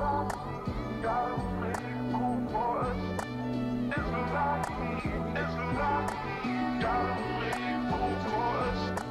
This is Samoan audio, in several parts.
Gotta make room for us. It's a lot, it's a lot. Gotta make room for us.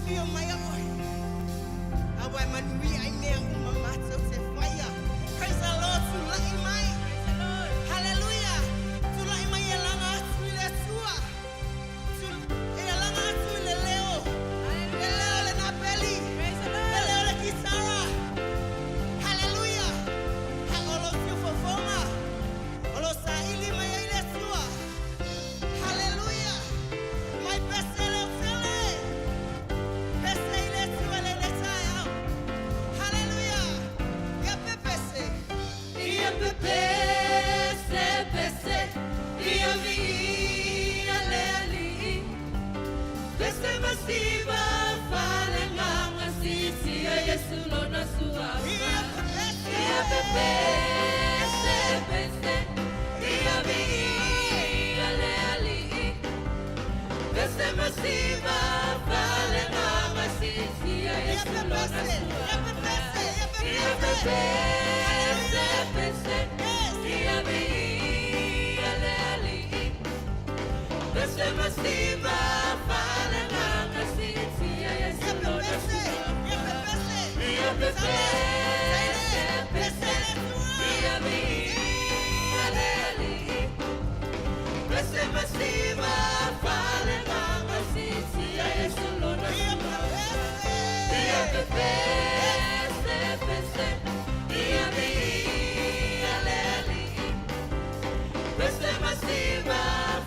Afio mai oe. Aua e manuia ai mea uma matou te faia. Praise the Lord, tulai mai. Hallelujah. Tulai mai e laga atu i le Atua. E laga atu i le leo. Le leo le napeli. Le leo le kitara. Hallelujah. Ha o lo siufofoga. O lo saili mai ai le Atua. Hallelujah. Mai pese le tele. Pese i le Atua le le taeao. Hallelujah. Ia pepese. Ia pepese, pese, ia viia le Alii. Pese masiva faaleagaga siitia Iesu lona suafa. Ia pepese. Ia pepese, pese, ia viia le Alii. Pese masiva faaleagaga siitia Ia Iesu lona pepese. Ia suafa. pepese. Ia Ia pepese. pepese, pese, Yes. ia viia le Alii. Pese masiva faaleagaga siitia Ia Iesu lona pepese. Ia suafa. pepese. Ia pepese, Pese pese, le Atua. ia viia le Alii. Pese masiva faaleagaga siitia Iesu lona Ia suafa. pepese. Ia pepese, pese, ia viia le Alii. Pese masiva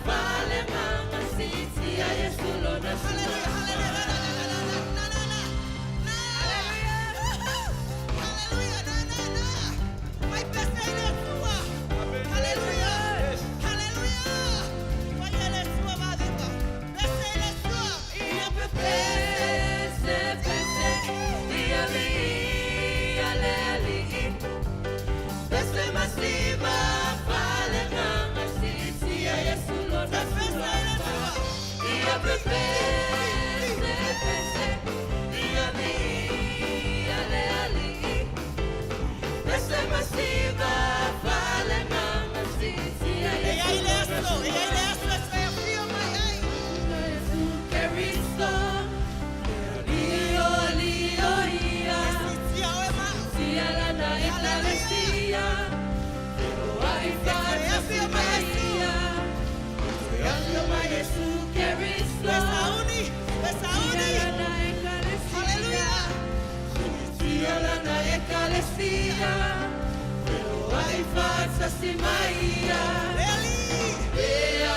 faaleagaga siitia Iesu lona Hallelujah, suafa. hallelujah. Na, na, na, na, na, na, na. Hallelujah, na, na, na. Mai pese i le Atua. Hallelujah. Hallelujah. Vai le Atua, va, Pese i le Atua. Ia pepese, pese, ia viia le Alii. Pese masiva faaleagaga siitia Iesu lona Pese i le suafa. Atua. Ia pepese, pese, ia viia le Alii. Pese masiva faaleagaga siitia E ai Iesu le lona aso, e ai le suafa. aso, e afio mai ai. Iesu Keriso, Lio lio ia. Tia oe mau. Tia lana ekalesia, ai faatasi mai. Afio mai Iesu Keriso, Pesauni, tia pesauni. lana ekalesia, Hallelujah. tia lana ekalesia, ai faatasi mai. Le Alii. E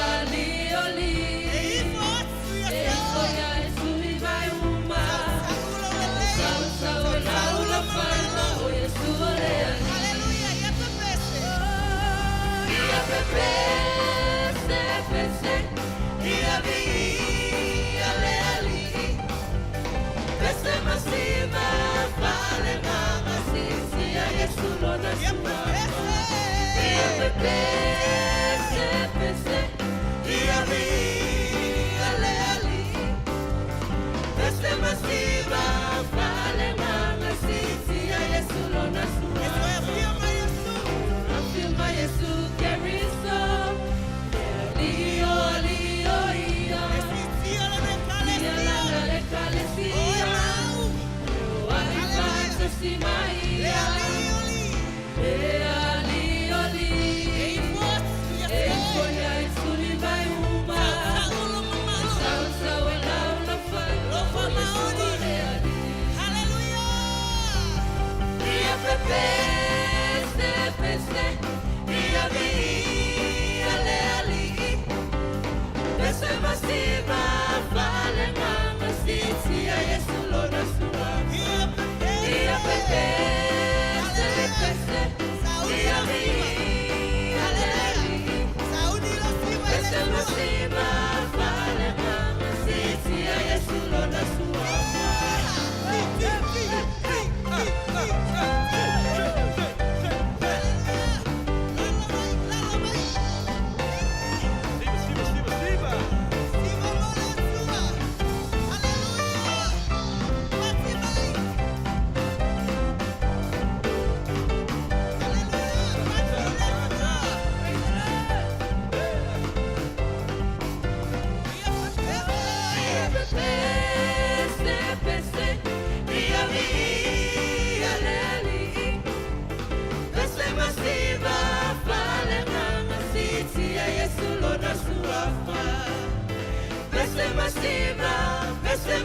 ali oli, E ifo atu ia e te ifo oe. ia Iesu i vaeuma. Saula o le Sau sau lau la fana, o Iesu o le Alii. Hallelujah. Ia pepese. Ia pepese, pese, ia viia le Alii. Pese masiva, faaleagaga siitia Iesu lona Ia suafa. pepese. Ia pepese,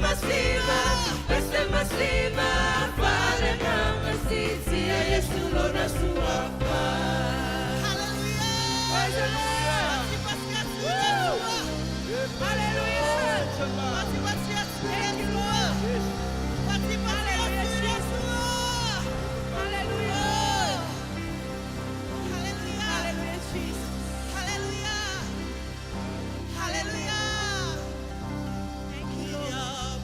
Hallelujah. Praise the Lord. Hallelujah. Thank you, Lord. Hallelujah, Jesus. Hallelujah. Hallelujah, Jesus. Hallelujah. Hallelujah. Thank you, Lord.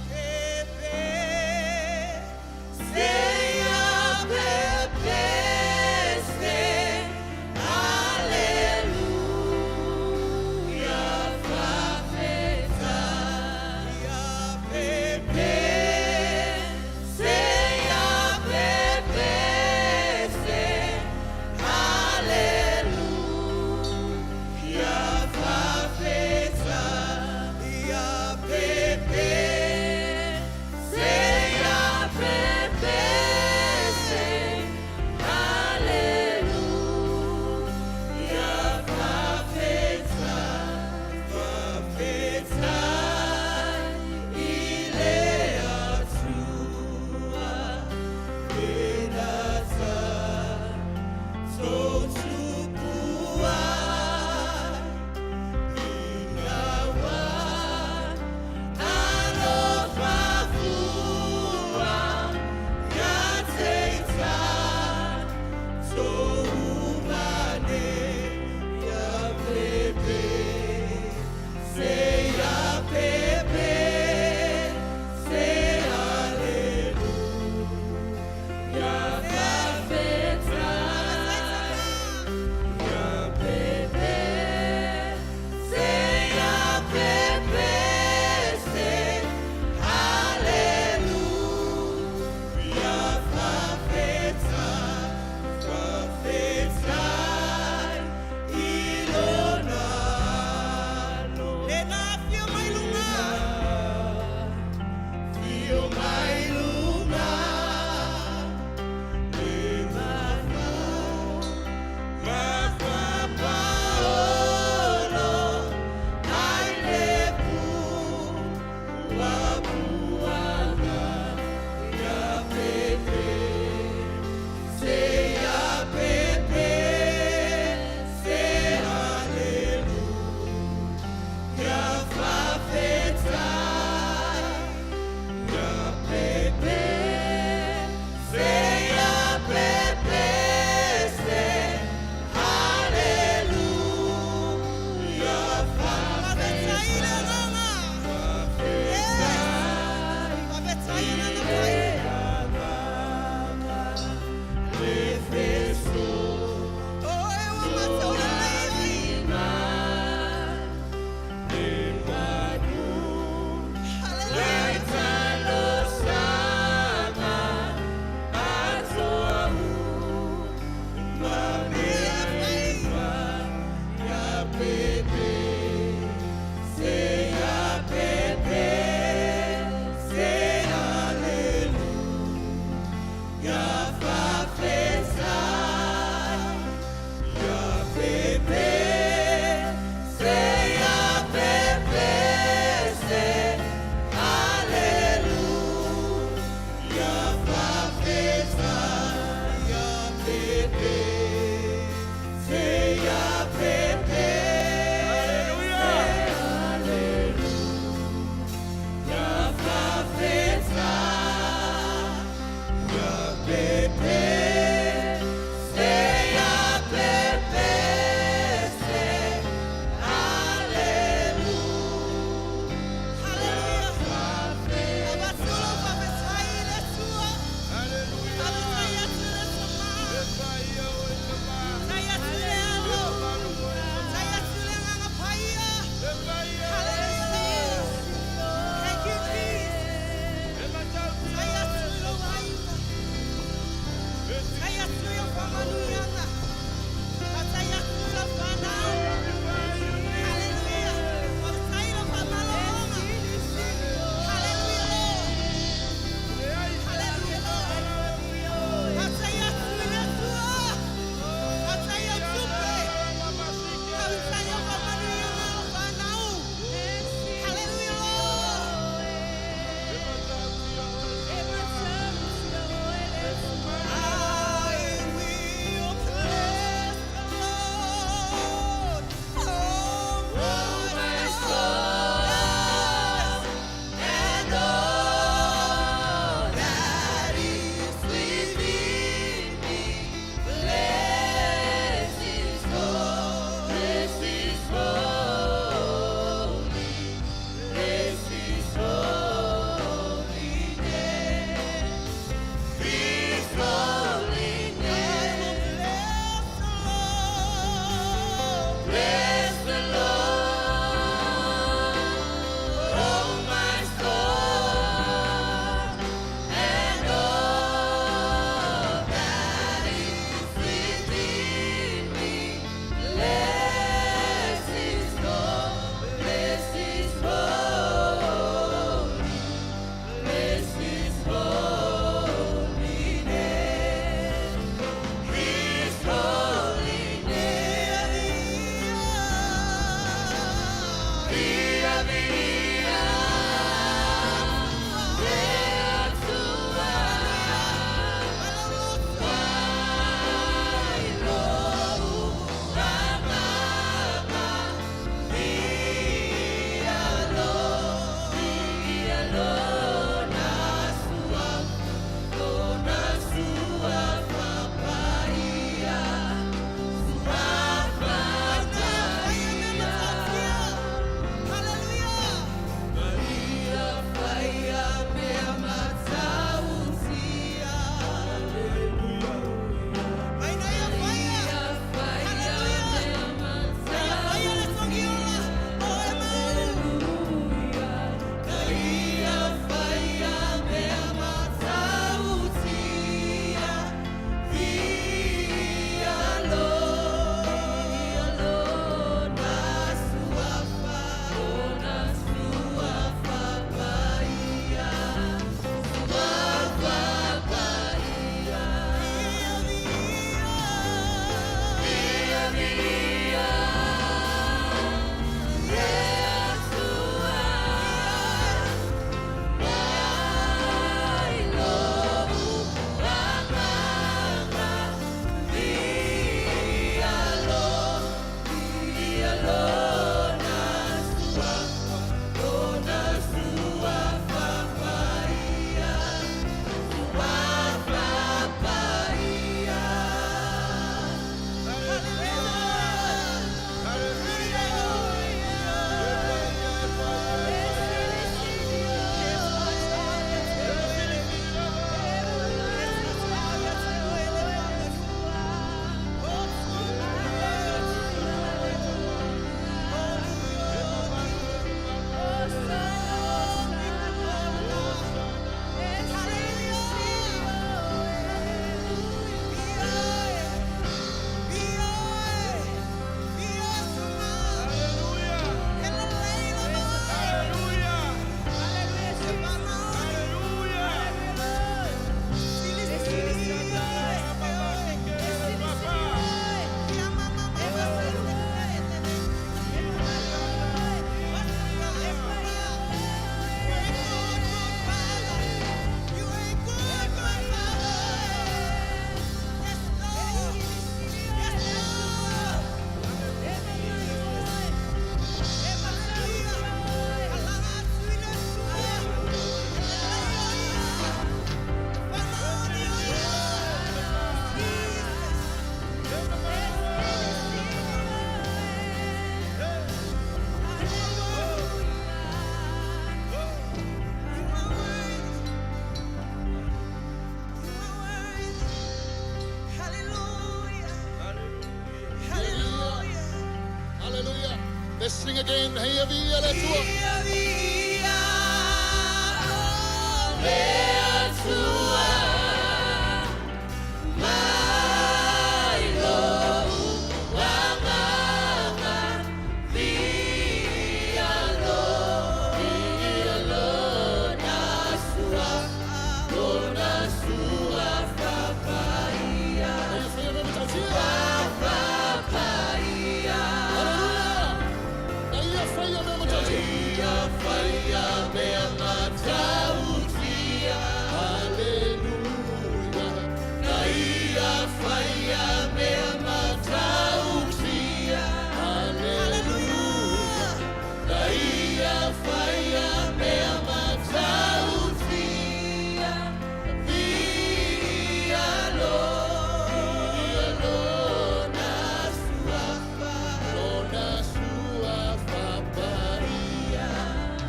Sing again. Hey, via le Atua. Via,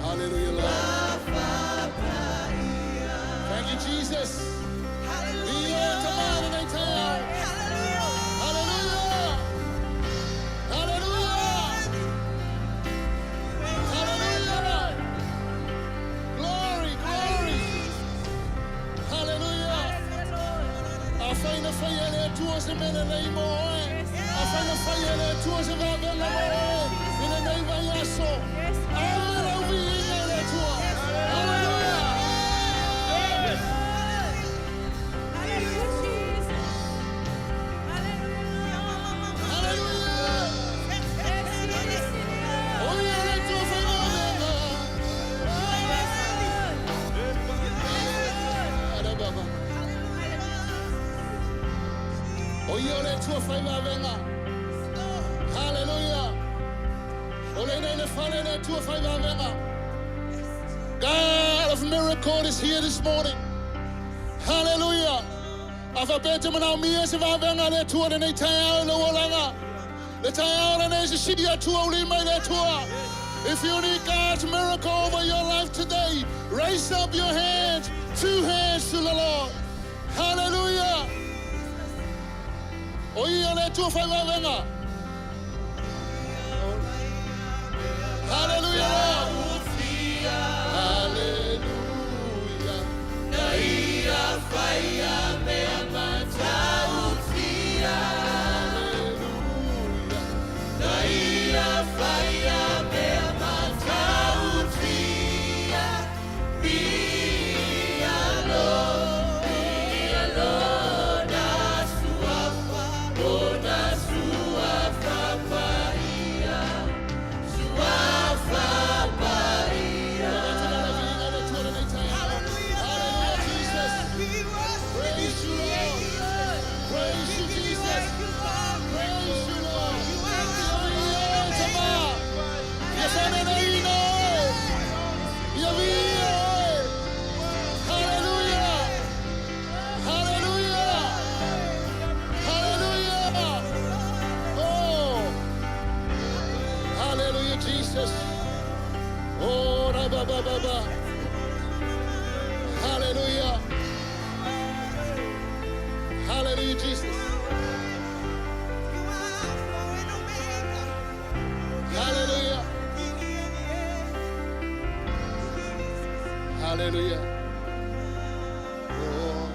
Hallelujah, Lord. Thank you, Jesus. Hallelujah. Hallelujah. Hallelujah. Glory, glory. Hallelujah. Afai na fai e le Atua se mele lei mo oe. Afai na fai e le Atua se vavela mo oe. I lenei vaiaso. Ave lau viiga i le Atua. Hallelujah. Hallelujah. O ia le Atua fai vavela. Arababa. O ia le Atua fai vavela. Hallelujah. O le nei le fale le Atua fai vavela. God of miracle is here this morning. Hallelujah. Afa te manaomia se vaveaga a le Atua lenei taeao i lou olaga. Le taeao lenei se sili Atua o lima i le Atua. If you need God's miracle over your life today, raise up your hands, two hands to the Lord. Hallelujah. O ia le Atua fai vaveaga. Hallelujah, Lord. Hallelujah. Hallelujah, Jesus. Praise you, Lord. Praise you, Jesus. Praise you, Lord. Ia tama. Ia whanena ina oe. Ia via oe. Hallelujah. Hallelujah. Hallelujah. Oh. Hallelujah, Jesus. Oh, ra ba ba ba ba. Hallelujah. Hallelujah, Jesus. Hallelujah. Hallelujah. Oh.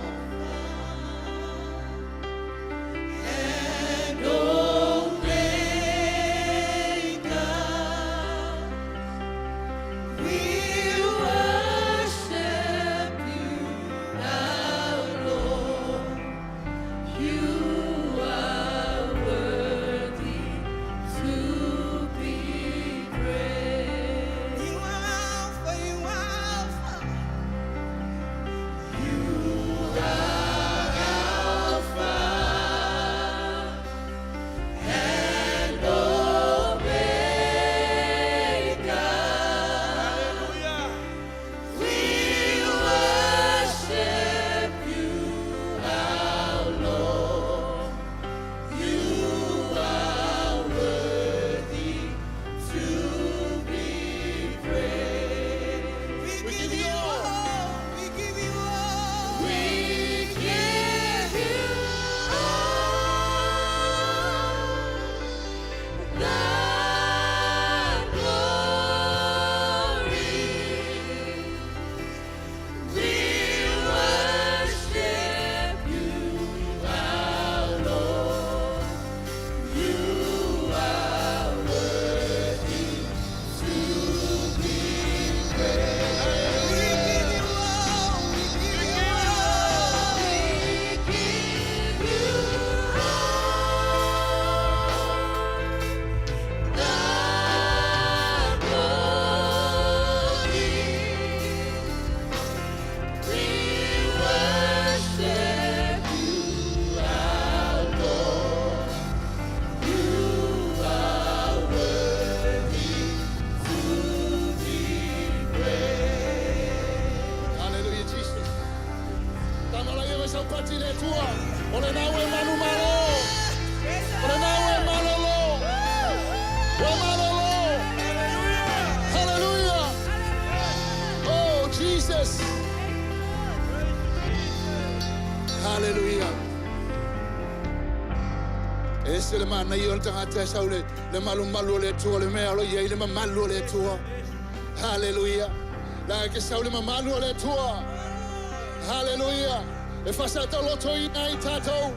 You are Alpha, you are Alpha. saupati le Atua. O lena ua e manumalo. O lena ua e malolo. Ua e malolo. Hallelujah. Oh, Jesus. Hallelujah. E ese le manaia o le tagata e sau le, le malumalu o le Atua, le mea o lo i ai le mamalu o le Atua. Hallelujah. La ke sau le mamalu o le Atua. Hallelujah. E faasataolotoina ai tatou.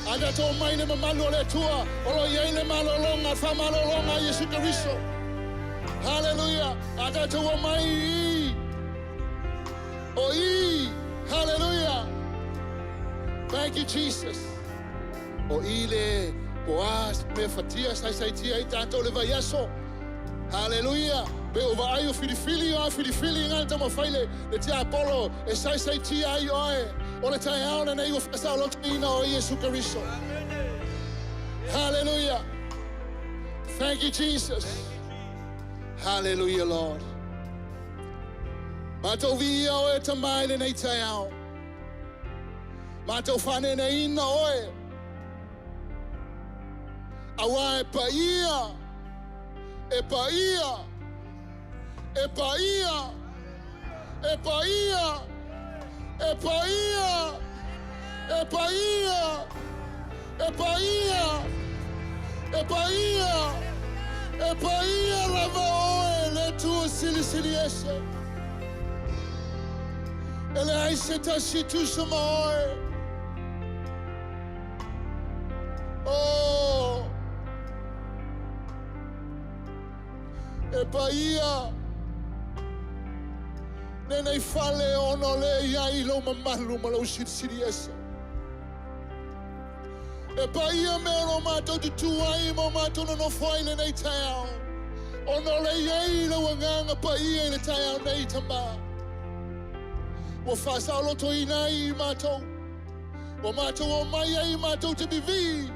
A tatou omai i le mamalu o le Atua, o lo o i ai le malologa, faamalologa a Iesu Keriso. Hallelujah. A tatou omai i i, o i, hallelujah. Thank you, Jesus. O i le po a mea fatia saisaitia ai tatou le vaiaso. Haleluia! Pe o vaai o filifili o a filifili nga le taumafai le, le tiapolo e saisaitia ai oe. O le taeao lenei ua faasaolotoina o Iesu Keriso. Haleluia! Thank you, Jesus. Hallelujah, Lord. Matou viia oe Tama i lenei taeao. Matou faaneeneina oe. Aua e paia, e paia, e paia, e paia, e paia, e paia, e paia, e paia, e paia lava oe le Atua Silisili Ese. E leai se tasi e tusa ma oe. Oh! E paia lenei fale ona o lea e i ai lou mamalu ma lou silisili ese. E paia mea o lo o matou tutū ai ma o matou nonofo ai lenei taeao, ona o lea e i ai lou agaga paia i le taeao nei, Tama. Ua faasaolotoina ai i matou. Ua matou omai ai matou te vivī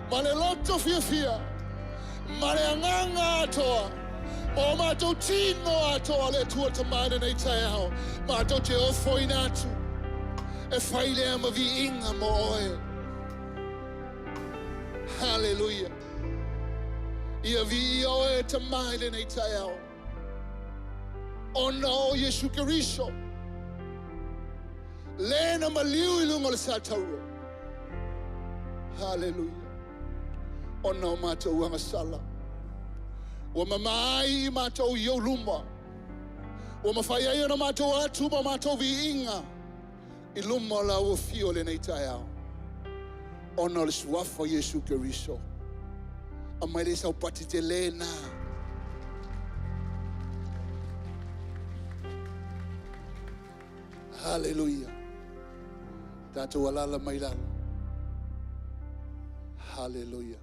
ma le loto fiafia, ma le agaga atoa, ma o matou tino atoa le Atua Tama i lenei taeao, matou te ofoina atu e fai lea ma viiga mo Oe. Haleluia! Ia viia Oe e Tama i lenei taeao. Ona o Iesu Keriso, le na maliu i luga o le satauro. Haleluia. Ona o matou agasala. Ua mama ai i matou i ou luma. Ua mafai ai ona matou atu ma matou viiga i luma o lau afio i lenei taeao. Ona o le suafa o Iesu Keriso. Aumai le saupati tele na. Haleluia. Tatou alala mai lalo. Haleluia.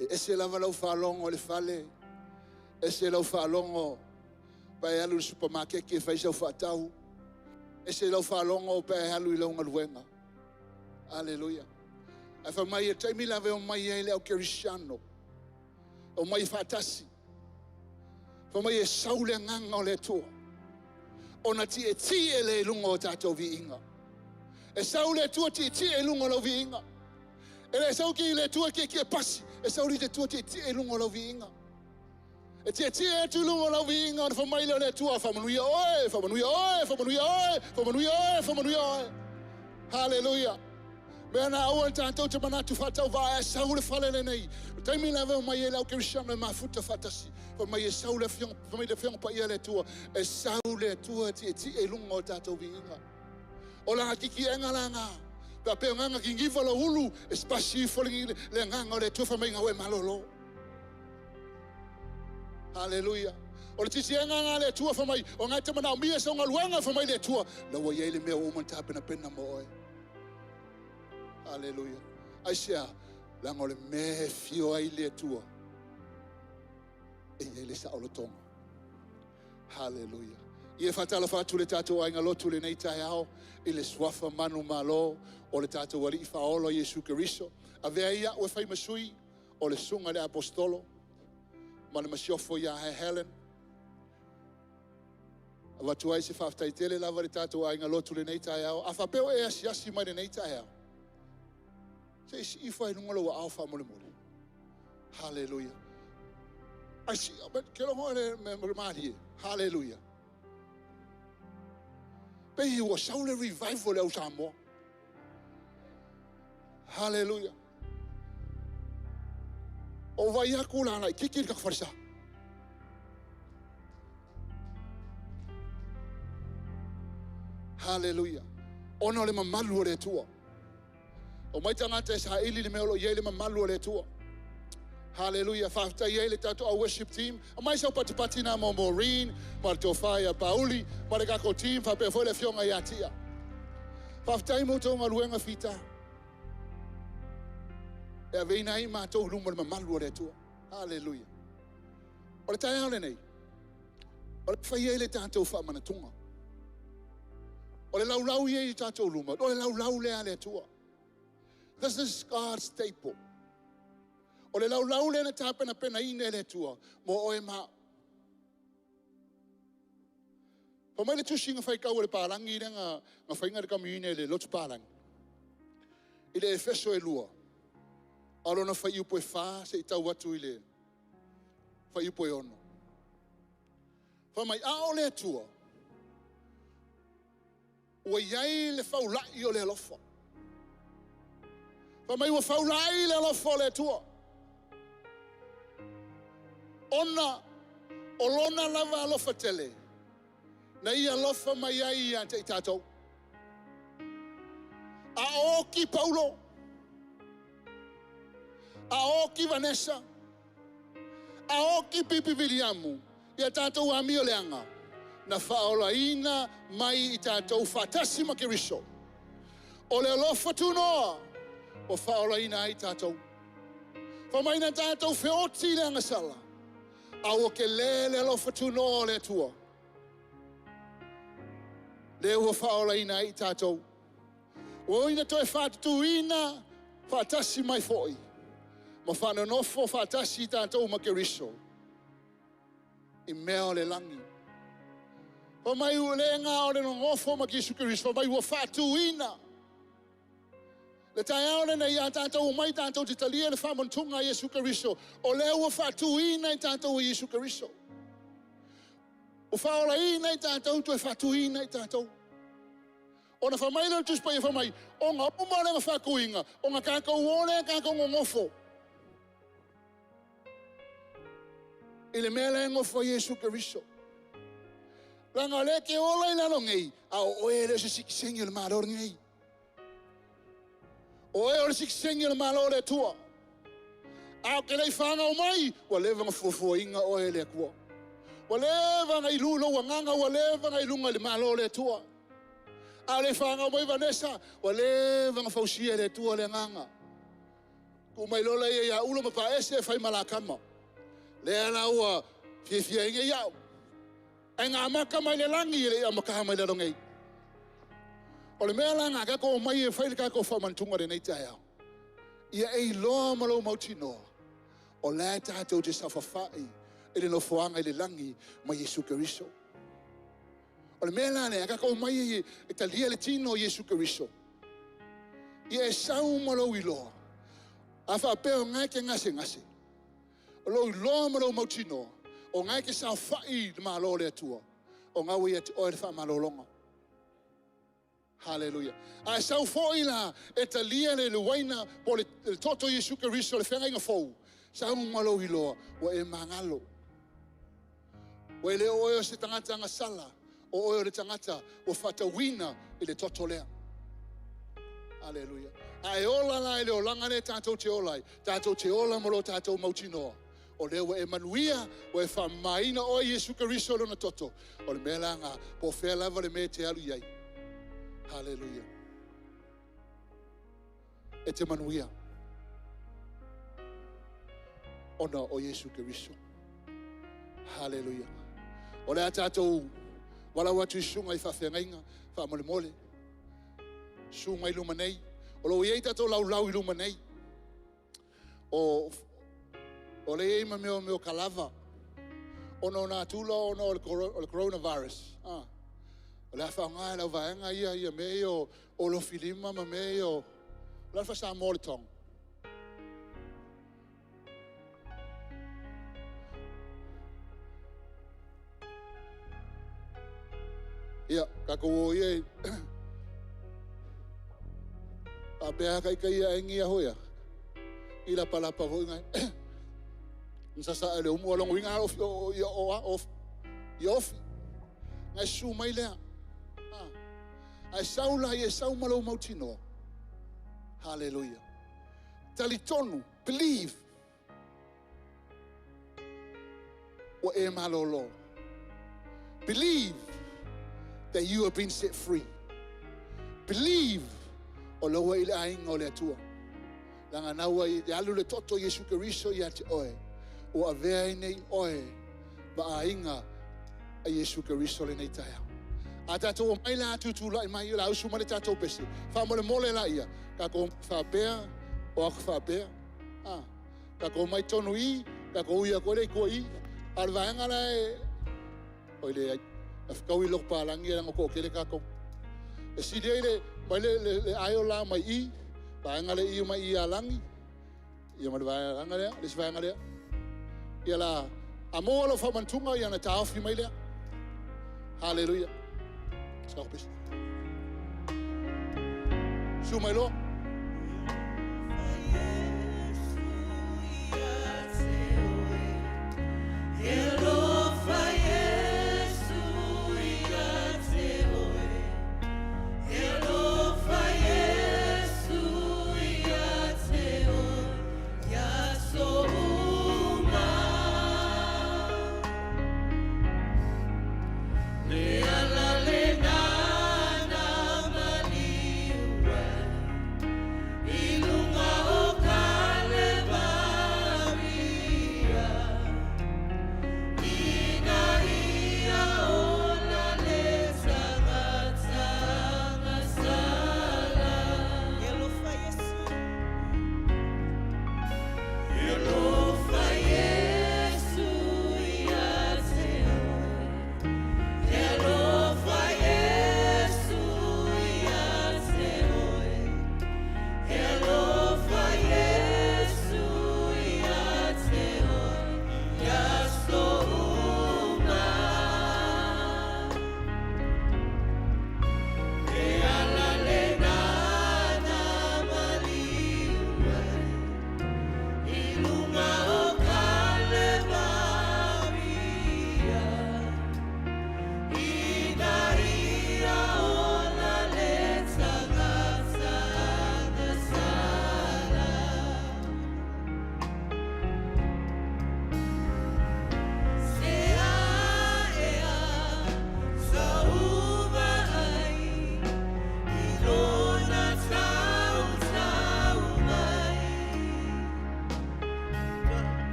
E ese lava lau faalogo i le fale, ese lau faalogo pe e alu i le supamakeki e fai sau faatau, ese lau faalogo pe e alu i lau galuega. Aleluia. Ae fai mai e taimi lava e omai ai le au kerisiano, omai faatasi. Fai mai e sau le agaga o le Atua, ona tietie lea i luga o tatou viiga. E sau le Atua tietie i luga o lau viiga. E le sau ki le Atua tietie pasi, e sau le Atua tietie i luga o lau viiga. E tietie atu i luga o lau viiga ona fai mai lea o le Atua, faamanuia oe, faamanuia oe, faamanuia oe, faamanuia oe, faamanuia oe. Haleluia. Mea na aua le tatou te manatu faatauvaa ae sau le fale lenei. O taimi lava e omai ai le au kerisiano e mafuta faatasi. Fai mai e sau le afioga, fai mai le afioga paia a le Atua, e sau le Atua e tietie i luga o tatou viiga. O lana titiega la na. Pe a pe o ngana giniva lou ulu, e spasi ifo le, le agaga o le Atua fai mai gau e malolo. Haleluia. O le titiega na a le Atua fai mai, o ngai te manaomia sau galuega fai mai le Atua, la ua i ai le mea ua uma ona tapenapena mo oe. Haleluia. Aisea? Leaga o le mea e fio ai le Atua, e i ai le saolotoga. Haleluia. Ia faatalofa atu le tatou aiga lotu i lenei taeao i le suafa manumalo o le tatou Alii Faaola Iesu Keriso. Avea ai au e fai ma sui o le Susuga i le Aposetolo ma le Masiofo ia Helen. Avatu ai se faafetai tele lava i le tatou aiga lotu i lenei taeao. A faapea ua e asiasi mai i lenei taeao, se i sii ifo lava i luga lou aao faamolemole. Haleluia. Ai si, ke logo le me malie. Haleluia. Pei ua sau le revival i le au Samoa. Haleluia. O vai aku la laitiiti le tatou falesa. Haleluia. Ona o le mamalu o le Atua. Omai tagata e saili le mea o lo o i ai le mamalu o le Atua. Haleluia. Faafetai ai le tatou au worship team. Aumai sau patipati na mo Maureen, ma le tofa ia Pauli, ma le tatou team, faapea foi le afioga ia Tia. Faafetai mo outou galuega fita. E aveina ai matou i luma o le mamalu o le Atua. Haleluia. O le taeao lenei, o le fai ai le tatou faamanatuga. O le laulau ia i tatou luma, o le laulau lea a le Atua. This is God's table. O le laulau lea na tapenapenaina e le Atua mo oe ma au. Fai mai le tusi na faitau e le palagi lea na faiga le kamuine i le lotu palagi. I le Efeso e 2, a o lona fuaiupu e 4 seia tau atu i le fuaiupu e 6. Fai mai, a o le Atua, ua i ai le faulai o le alofa. Fai mai, ua faulai le alofa o le Atua. Ona o lona lava alofa tele, na ia alofa mai ai ia te i tatou. A oki Paulo, a oki Vanessa, a oki Pipi Viliamu, ia tatou amio leaga, na faaolaina mai i tatou faatasi ma Keriso. O le alofa tunoa ua faaolaina ai tatou. Fai mai na tatou feoti i le agasala, a ua tele le alofa tunoa o le Atua. Lea ua faaolaina ai i tatou. Ua ina toe faatutuina faatasi mai foi, ma faanonofo faatasi i tatou ma Keriso i mea o le lagi. Fai mai ua le na o le nonofo ma Iesu Keriso, fai mai ua faatuina. Le taeao lenei a tatou omai tatou te talia le faamanatuga a Iesu Keriso, o lea ua faatuina i tatou e Iesu Keriso. Ua faaolaina i tatou, toe faatuina i tatou. Ona fai mai lea o le Tusi Paia, fai mai, ona uma lea faatuina, ona tatou o lea tatou nonofo i le mea lea e nofo ai Iesu Keriso. Leaga o lea e te ola i lalo nei, a o oe e le o se sitiseni o le Malo lenei. O oe o le sitiseni o le Malo o le Atua. A o te le i fanau mai, ua leva ona fuafuaina oe e le Atua. Ua leva ona ilu lou agaga, ua leva ona i luga i le Malo o le Atua. A o le fanau mai Vanessa, ua leva ona fausia e le Atua le agaga. Tuu mai lola ia ia Ulo ma Paese e fai malakama. Lea la ua fiafia ai nei au. Ae na amata mai le lagi e le i amata mai lalo nei. O le mea la na tatou omai e fai le tatou faamanatuga lenei taeao. Ia e iloa ma lou mautinoa, o la e tatou te saofafai i le nofoaga i le lagi ma Iesu Keriso. O le mea la lea, tatou omai e talia le tino o Iesu Keriso. Ia e sau ma lou iloa. A faapea o na e te gasegase, o lou iloa ma lou mautinoa, o na e te saofai i le Malo o le Atua, o na ua ia te oe le faamalologa. Haleluia. A e sau foi la e talia le uaina po o le toto o Iesu Keriso, le feagaiga fou, sau ma lou iloa, ua e magalo. Ua e le o oe o se tagata agasala, o oe o le tagata ua faatauina i le toto lea. Haleluia. A e ola la i le olaga lea tatou te ola ai, tatou te ola ma lo tatou mautinoa. O lea ua e manuia, ua e faamamaina oe i Iesu Keriso i lona toto. O le mea la na, po o fea lava le mea e te alu i ai. Haleluia. E te manuia. Ona o Iesu Keriso. Haleluia. O le a tatou valaau atu i susuga i faafeagaiga, faamolemole. Susu mai luma nei. O lo o i ai tatou laulau i luma nei. O o le i ai ma mea o kalava. Ona o nā tula ona o le coronavirus. O le a faaaoga e le auvaega ia ia mea ia o lofilima ma mea ia o... O le a le faa-Samoa o le tong? Ia, tatou o ia i... Faapea lava ita ia egi ia foi a. I lapalapa foi nai. Na sasaa e le umu, a lona uiga lava o ia ofi. Ia ofi. Na e susu mai lea. Ae sau la ia sau ma lou mautinoa. Haleluia. Talitonu, believe. Ua e malolo. Believe that you have been set free. Believe o lea ua i le aiga o le Atua. Leaga na ua i alu le toto o Iesu Keriso ia te oe, ua avea ai nei oe ma aiga a Iesu Keriso lenei taeao. A tatou omai la tutulai mai, o le a usu mai le tatou pese, faamolemole laia, tatou faapea, o atu faapea, a, tatou omai tonu i, tatou ui atu ai lea i tua i, a o le vaega la e, oi leai, na fetaui loto palagi leaga toatele tatou. E sili ai le, mai le, le, le aisle la mai i, vaega le i mai i Alagi, ia ma le vaega lea, le isi vaega lea. Ia la, a maua lau faamantuga ia na taofi mai lea. Haleluia. Stop pese. Susu mai loa.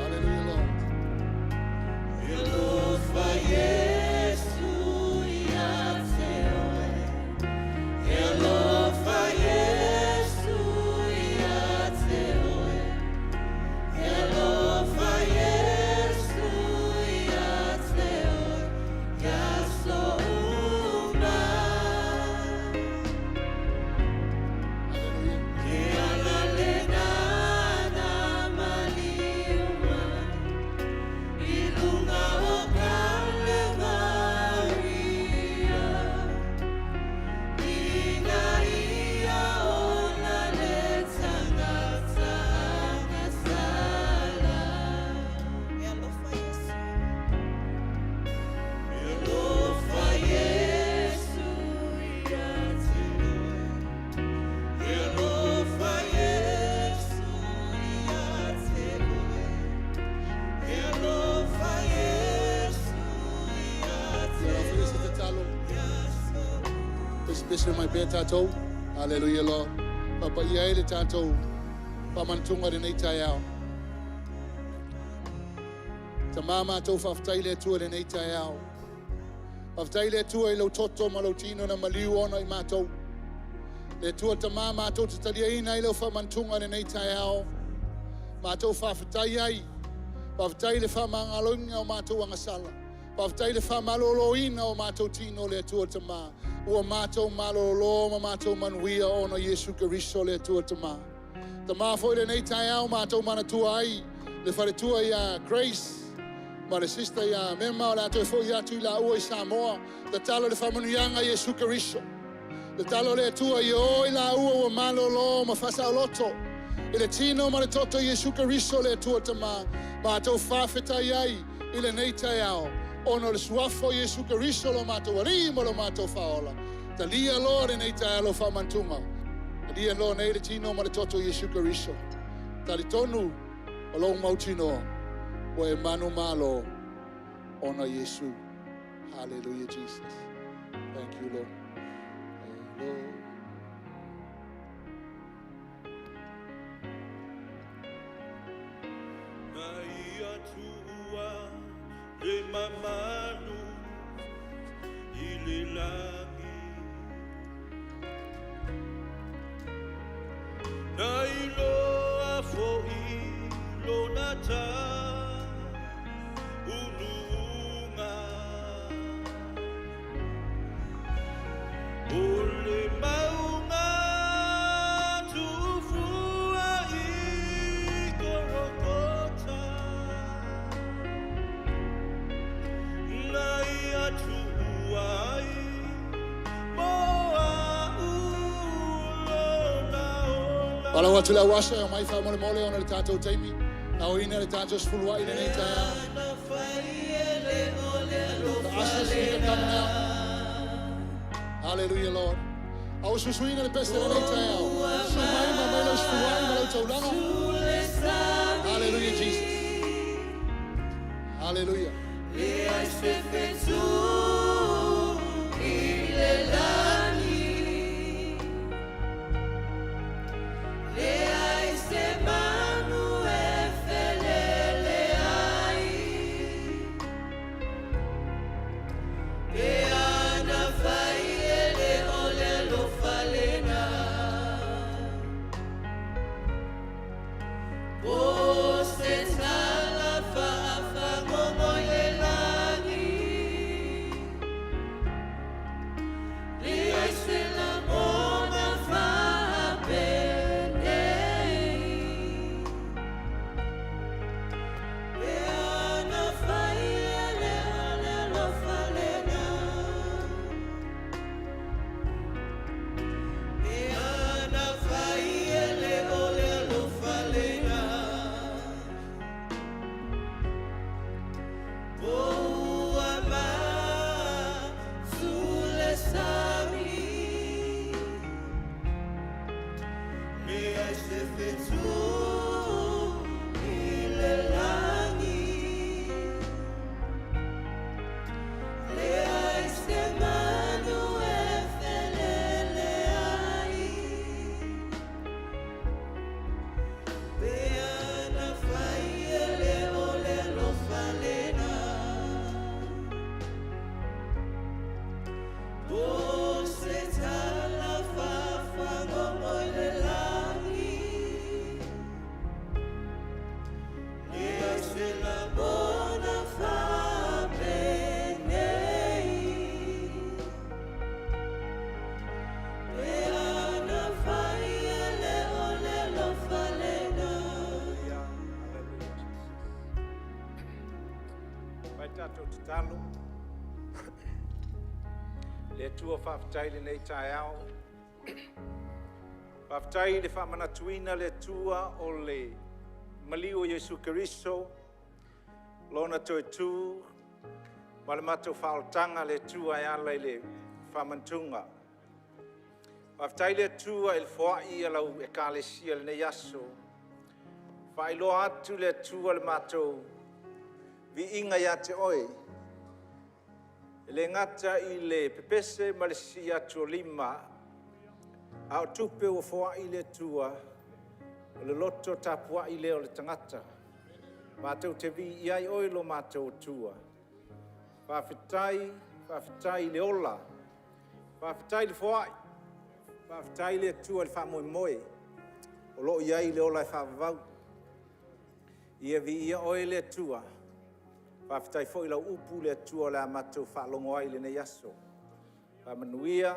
Hallelujah, Lord. Hallelujah. Ia la se tatalo. Pese mai pea tatou. Hallelujah, Lord. Papaia ai le tatou faamanatuga i lenei taeao. Tamā matou faafetai le Atua i lenei taeao. Faafetai le Atua i lou toto ma lou tino na maliu ona i matou. Le Atua Tama matou te taliaina ai lau faamantuga i lenei taeao. Matou faafetai ai. Faafetai i le faamagaloina o matou agasala. Faafetai i le faamaloloina o matou tino le Atua Tama. Ua matou malolo ma matou manuia ona o Iesu Keriso le Atua Tama. Tama foi lenei taeao matou manatua ai le faletua ia Grace ma le sister ia Mema o le a toe foi atu i laua i Samoa. Tatalo le faamanuiaga Iesu Keriso. Tatalo le Atua ia o i laua ua malolo ma faasaoloto i le tino ma le toto Iesu Keriso le Atua Tama. Matou faafetai ai i lenei taeao ona o le suafa o Iesu Keriso lo matou Alii ma lo matou Faaola. Talia loa lenei taeao lau faamantuga. Talia loa nei le tino ma le toto Iesu Keriso. Talitonu o lou mautinoa ua e manumalo ona Iesu. Hallelujah, Jesus. Thank you, Lord. Lord. Na ia tua le mamalu i le lagi. Na iloa foi lona taunuuga. O le mauga tuufua i Gologota. Na ia tuua ai mo au lona ola. Falau atu le au usher e omai faamolemole ona le tatou taimi. Aoina le tatou sefuluai i lenei taeao. The ushers need to come now. Hallelujah, Lord. Au susuina le pese lenei taeao. Susu mai ma mai lau sefuluai ma lau taulaga. Hallelujah, Jesus. Hallelujah. Le se fetu i le lagi. Le ai se manu e felele ai. Pe ana fai e le o le alofa lena. O se tala faafagogo i le lagi. Le ai se lagona faapenei. Pe ana fai e le o le alofa lena. Pe ana fai e le o le alofa lena. O ua masu le sami. Le ai se fetu i le lagi. Le ai se manu e felele ai. Pe ana fai e le o le alofa lena. O se tala faafagogo i le lagi. Le ai se lagona faapenei. Pe ana fai e le o le alofa lena. Hallelujah, hallelujah, Jesus. Vai tatou tatalo. Le Atua faafetai lenei taeao. Faafetai le faamanatuina le Atua o le maliu o Iesu Keriso, lona toe tu, ma le matou faaolataga le Atua e ala i le faamantuga. Faafetai le Atua i le foai a lau ekalesia lenei aso. Faailoa atu le Atua le matou viiga ia te oe. E le gata i le pepese ma le sisii atu o lima, a o tupe ua foai le Atua, o le loto tapuai lea o le tagata. Matou te viia ai oe lo matou Atua. Faafetai. Faafetai i le ola, faafetai i le foai, faafetai le Atua i le faamoemoe o lo o i ai le ola e faavavau. Ia viia oe le Atua. Faafetai foi i lau upu le Atua o le a matou faalogo ai i lenei aso. Faamanuia,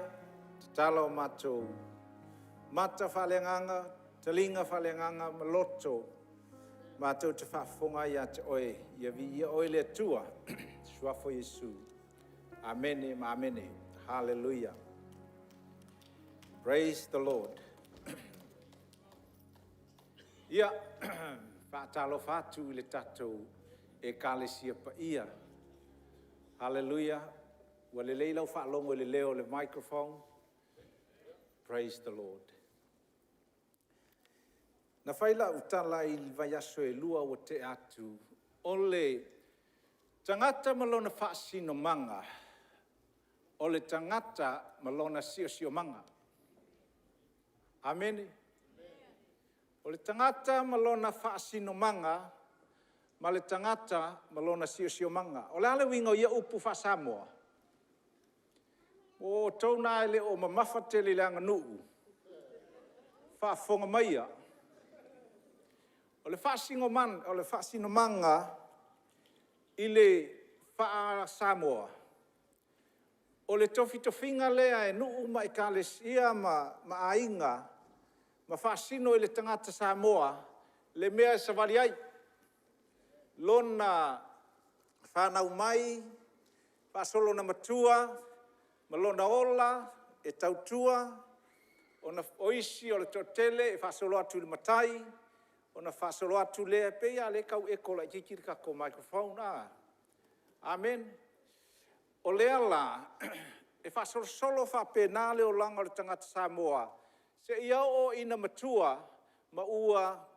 tatala o matou mata faaleagaga, taliga faaleagaga ma loto matou te faafofoga ai ia te Oe. Ia viia Oe le Atua, i le Suafa o Iesu. Amene ma amene. Haleluia. Praise the Lord. Ia, faatalofa atu i le tatou Ekalesia paia. Haleluia. Ua lelei lau faalogo i le leo o le microphone? Praise the Lord. Na fai lau tala i vaiaso e 2 ua tea atu, o le tagata ma lona faasinomaga, o le tagata ma lona siosiomaga. Amene. O le tagata ma lona faasinomaga ma le tagata ma lona siosiomaga. O le a le uiga o ia upu faa-Samoa? O outou na e le o mamafa tele i le aganuu, faafofoga maia, o le faasinomaga i le faa-Samoa, o le tofitofiga lea e nuu ma ekalesia ma aiga ma faasino i le tagata Samoa le mea e savali ai, lona fanau mai faasolo ina matua ma lona ola e tautua. O isi o le toatele e faasolo atu i le matai, ona faasolo atu lea, e pei lava o lea e tau echo laitiiti le tatou microphone. Amene. O lea la e faasolosolo faapena le olaga o le tagata Samoa seia oo ina matua ma ua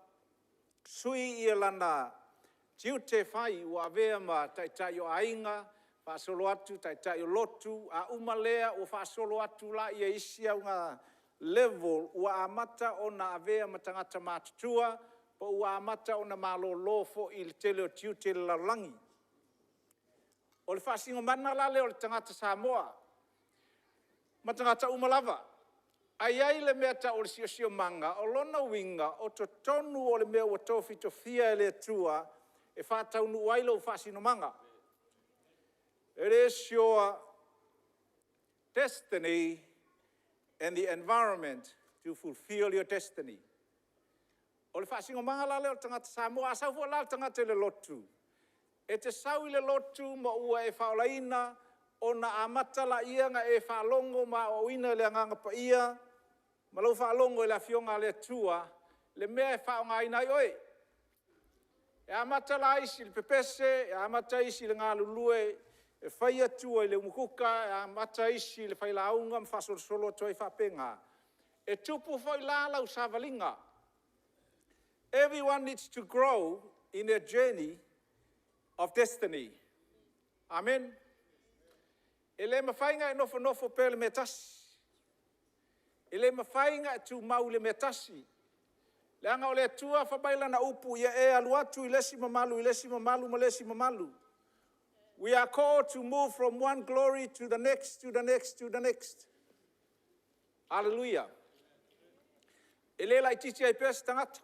sui lona tiute fai ua avea ma taitai o aiga, faasolo atu i taitai o lotu, a uma lea ua faasolo atu la i isi level ua amata ona avea ma tagata matutua, po ua amata ona malolo foi i le tele o tiute o le lalolagi. O le faasinomaga la lea o le tagata Samoa ma tagata uma lava. Ae i ai le mea e tau o le siosiomaga, o lona uiga o totonu o le mea ua tofitofia e le Atua e faataunuu ai lou faasinomaga. It is your destiny and the environment to fulfill your destiny. O le faasinomaga la lea o le tagata Samoa, a sau foi la le tagata i le lotu, e te sau i le lotu ma ua e faaolaina ona amata lea ona e faalogo ma aoaoina i le Agaga Paia ma lou faalogo i le Afioga a le Atua le mea e faaaogaina ai oe. E amata la isi i le pepese, e amata isi i le galulue e faia tua i le umukuka, e amata isi i le failauga ma faasolosolo atu ai faapena. E tupu foi la lau savaliga. Everyone needs to grow in their journey of destiny. Amen. E le mafai ona e nofonofo pea i le mea e tasi. E le mafai ona e tumau i le mea e tasi, leaga o le Atua fai mai lana upu, “Ia e alu atu i le isi mamalu i le isi mamalu ma le isi mamalu.” We are called to move from one glory to the next, to the next, to the next. Hallelujah. E le laitiiti ai pea se tagata.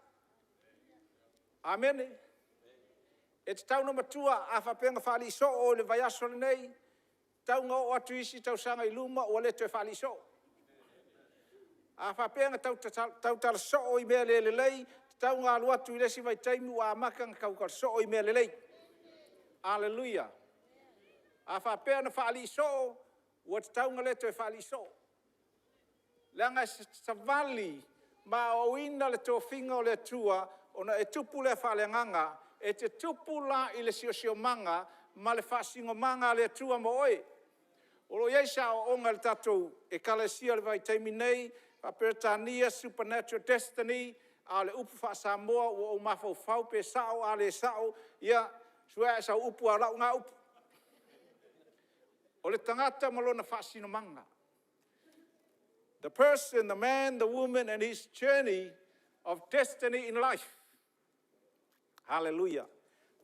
Amene. E tatau ona matua, a faapea na faalii soo oe i le vaiaso lenei, e tatau ona oo atu i isi tausaga i luma ua le toe faalii soo. A faapea na tautala soo i mea le lelei, e tatau ona alu atu i le isi vaitaimi ua amata ona tautala soo i mea lelei. Hallelujah. A faapea na faalii soo, ua tatau ona le toe faalii soo. Leaga e savali ma aoaoina le tofiga o le Atua ona e tupu lea faaleagaga. E te tupu la i le siosiomaga ma le faasinomaga a le Atua mo oe. O lo o i ai se aoaoga i le tatou Ekalesia i le vaitaimi nei faa-Peretania supernatural destiny, a o le upu faa-Samoa ua ou mafaufau pe sao a le sao, ia sue ae sau upu a o lau na upu. O le tagata ma lona faasinomaga. The person, the man, the woman and his journey of destiny in life. Hallelujah.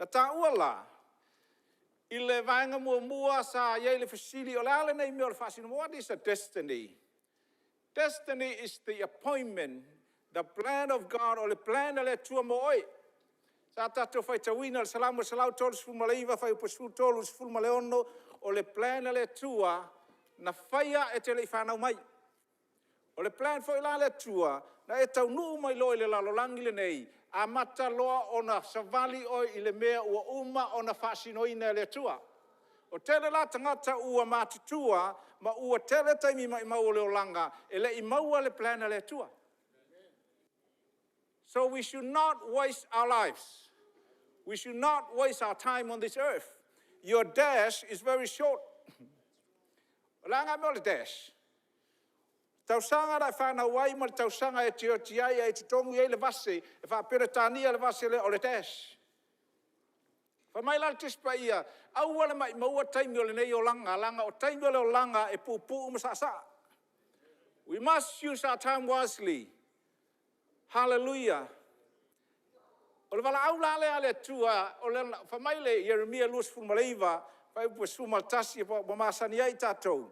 Na taua la I le vaega muamua sa i ai le fesili, o le a lenei mea o le faasinomaga? What is a destiny? Destiny is the appointment, the plan of God, o le plan a le Atua mo oe. Sa tatou faitauina le Salamo 139 fuaiupu 13 i le 16, o le plan a le Atua na faia e te le i fanau mai. O le plan foi la a le Atua, na e taunuu mai loa i le lalolagi lenei, amata loa ona savali oe i le mea ua uma ona faasinoina e le Atua. Ua tele la tagata ua matutua ma ua tele taimi maumau o le olaga e le i maua le plan a le Atua. So we should not waste our lives. We should not waste our time on this earth. Your dash is very short. O le a ngā mea o le dash? Tausaga na e fanau ai ma le tausaga e te oti ai a e totogi ai le vase e faa-Peretania le vase lea o le dash. Fai mai la le Tusi Paia, aua le maumaua taimi o lenei olaga, leaga o taimi o le olaga e puupuu ma saasaa. We must use our time wisely. Hallelujah. O le valaau la lea a le Atua, fai mai le Ieremia 29, fuaiupu 11 ua masani ai tatou,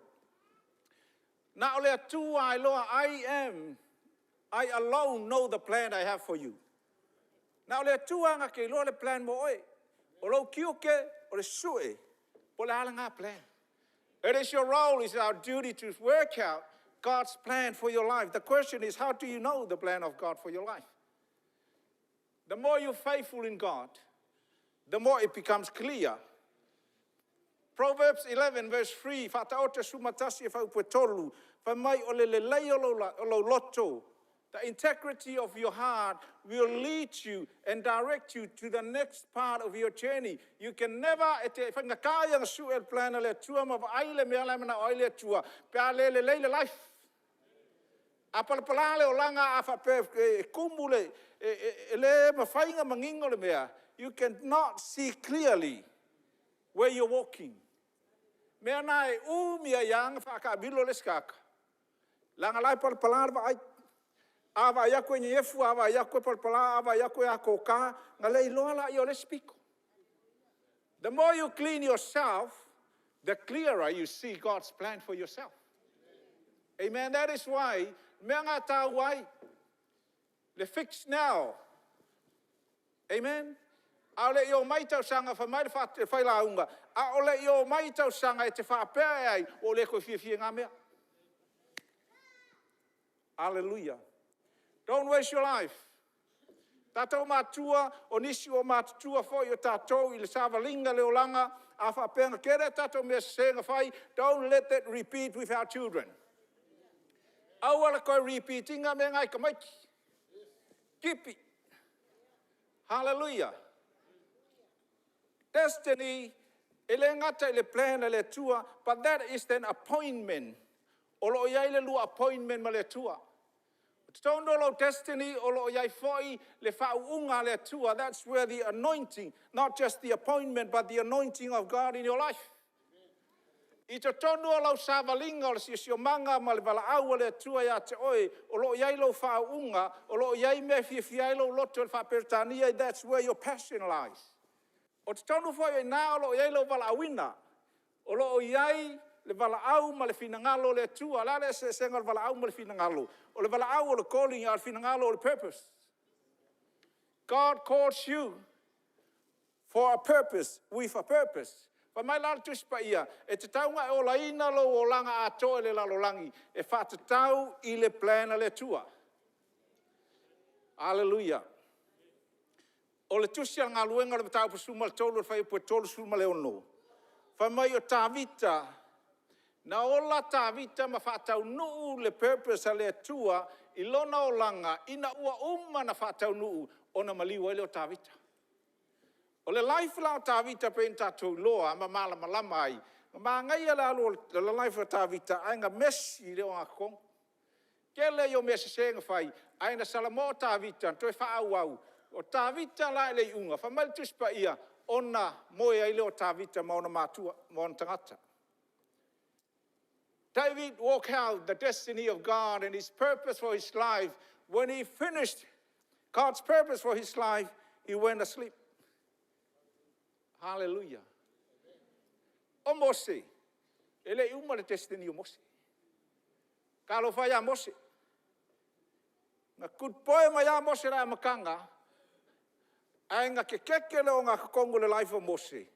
na o le Atua lava e iloa, I alone know the plan I have for you. Na o le Atua lava na te iloa le plan mo oe. O lou tiute o le sue po o le a lena plan. It is your role, it is our duty to work out God's plan for your life. The question is, how do you know the plan of God for your life? The more you're faithful in God, the more it becomes clear. Proverbs 11 verse 3, Faataoto 11 e fuaiupu e 3, fai mai o le lelei o lou loto, the integrity of your heart will lead you and direct you to the next part of your journey. You can never, e te faigata ia na sue le plan a le Atua ma vaai le mea la e manao ai le Atua, pe a le lelei le life. A palapala le olaga a faapea e tumu le, e le mafai ona manino le mea, you cannot see clearly where you're walking. Mea na e umi ai lava ona faataamilo le isi tagata, leaga o la e palapala le vaai. A vaai atu e nenefu, a vaai atu e palapala, a vaai atu e atoka, ona le iloa lea o le isi pito. The more you clean yourself, the clearer you see God's plan for yourself. Amen. That is why, mea ngā tāu ai, le fix now. Amen. A o le i o mai tausaga, fai mai le failauga, a o le i o mai tausaga e te faapea e ai, ua ou le toe fiafia i ngā mea. Hallelujah. Don't waste your life. Tatou matua, o nisi ua matutua foi o tatou i le savaliga le olaga, a faapea na tele a tatou mea sese na fai, don't let that repeat with our children. Aua le toe repeat ina mea ngai tamaiti. Keep it. Hallelujah. Destiny, e le gata i le plan a le Atua, but that is an appointment. O lo o i ai le lua appointment ma le Atua. O totonu o lou destiny, o lo o i ai foi le faauuga a le Atua. That's where the anointing, not just the appointment, but the anointing of God in your life. I totonu o lau savaliga o le siosiomaga ma le valaau a le Atua ia te oe, o lo o i ai lou faauuga, o lo o i ai mea e fiafia ai lou loto i le faa-Peretania, that's where your passion lies. O totonu foi o i ina o lo o i ai lou valaauina, o lo o i ai le valaau ma le finagalo o le Atua. O le a le eseesega o le valaau ma le finagalo? O le valaau o le calling, a o le finagalo o le purpose. God calls you for a purpose, with a purpose. Fai mai la le Tusi Paia, e tatau ona e olaina lou olaga atoa i le lalolagi e faatatau i le plan a le Atua. Hallelujah. O le tusi a le galuega o le mataupu 13 o le fuaiupu e 36, fai mai o Tavita, na ola Tavita ma faataunuu le purpose a le Atua i lona olaga ina ua uma ona faataunuu ona maliu ai lea o Tavita. O le life la o Tavita pei ona tatou iloa ma malamalama ai, na manaia le alu o le life o Tavita ae na mesi le ogatotonu. Tele ia o mea sese na fai, ae na salamo Tavita na toe faaauau. O Tavita la i le iuga, fai mai le Tusi Paia, ona moe ai lea o Tavita ma ona matua, ma ona tagata. David walked out the destiny of God and his purpose for his life. When he finished God's purpose for his life, he went asleep. Hallelujah. O Mose, e le i uma le destiny o Mose. Talofa e ia Mose, na good boy mai lava Mose i le amataga, ae na kekeke le ogatotonu i le life o Mose.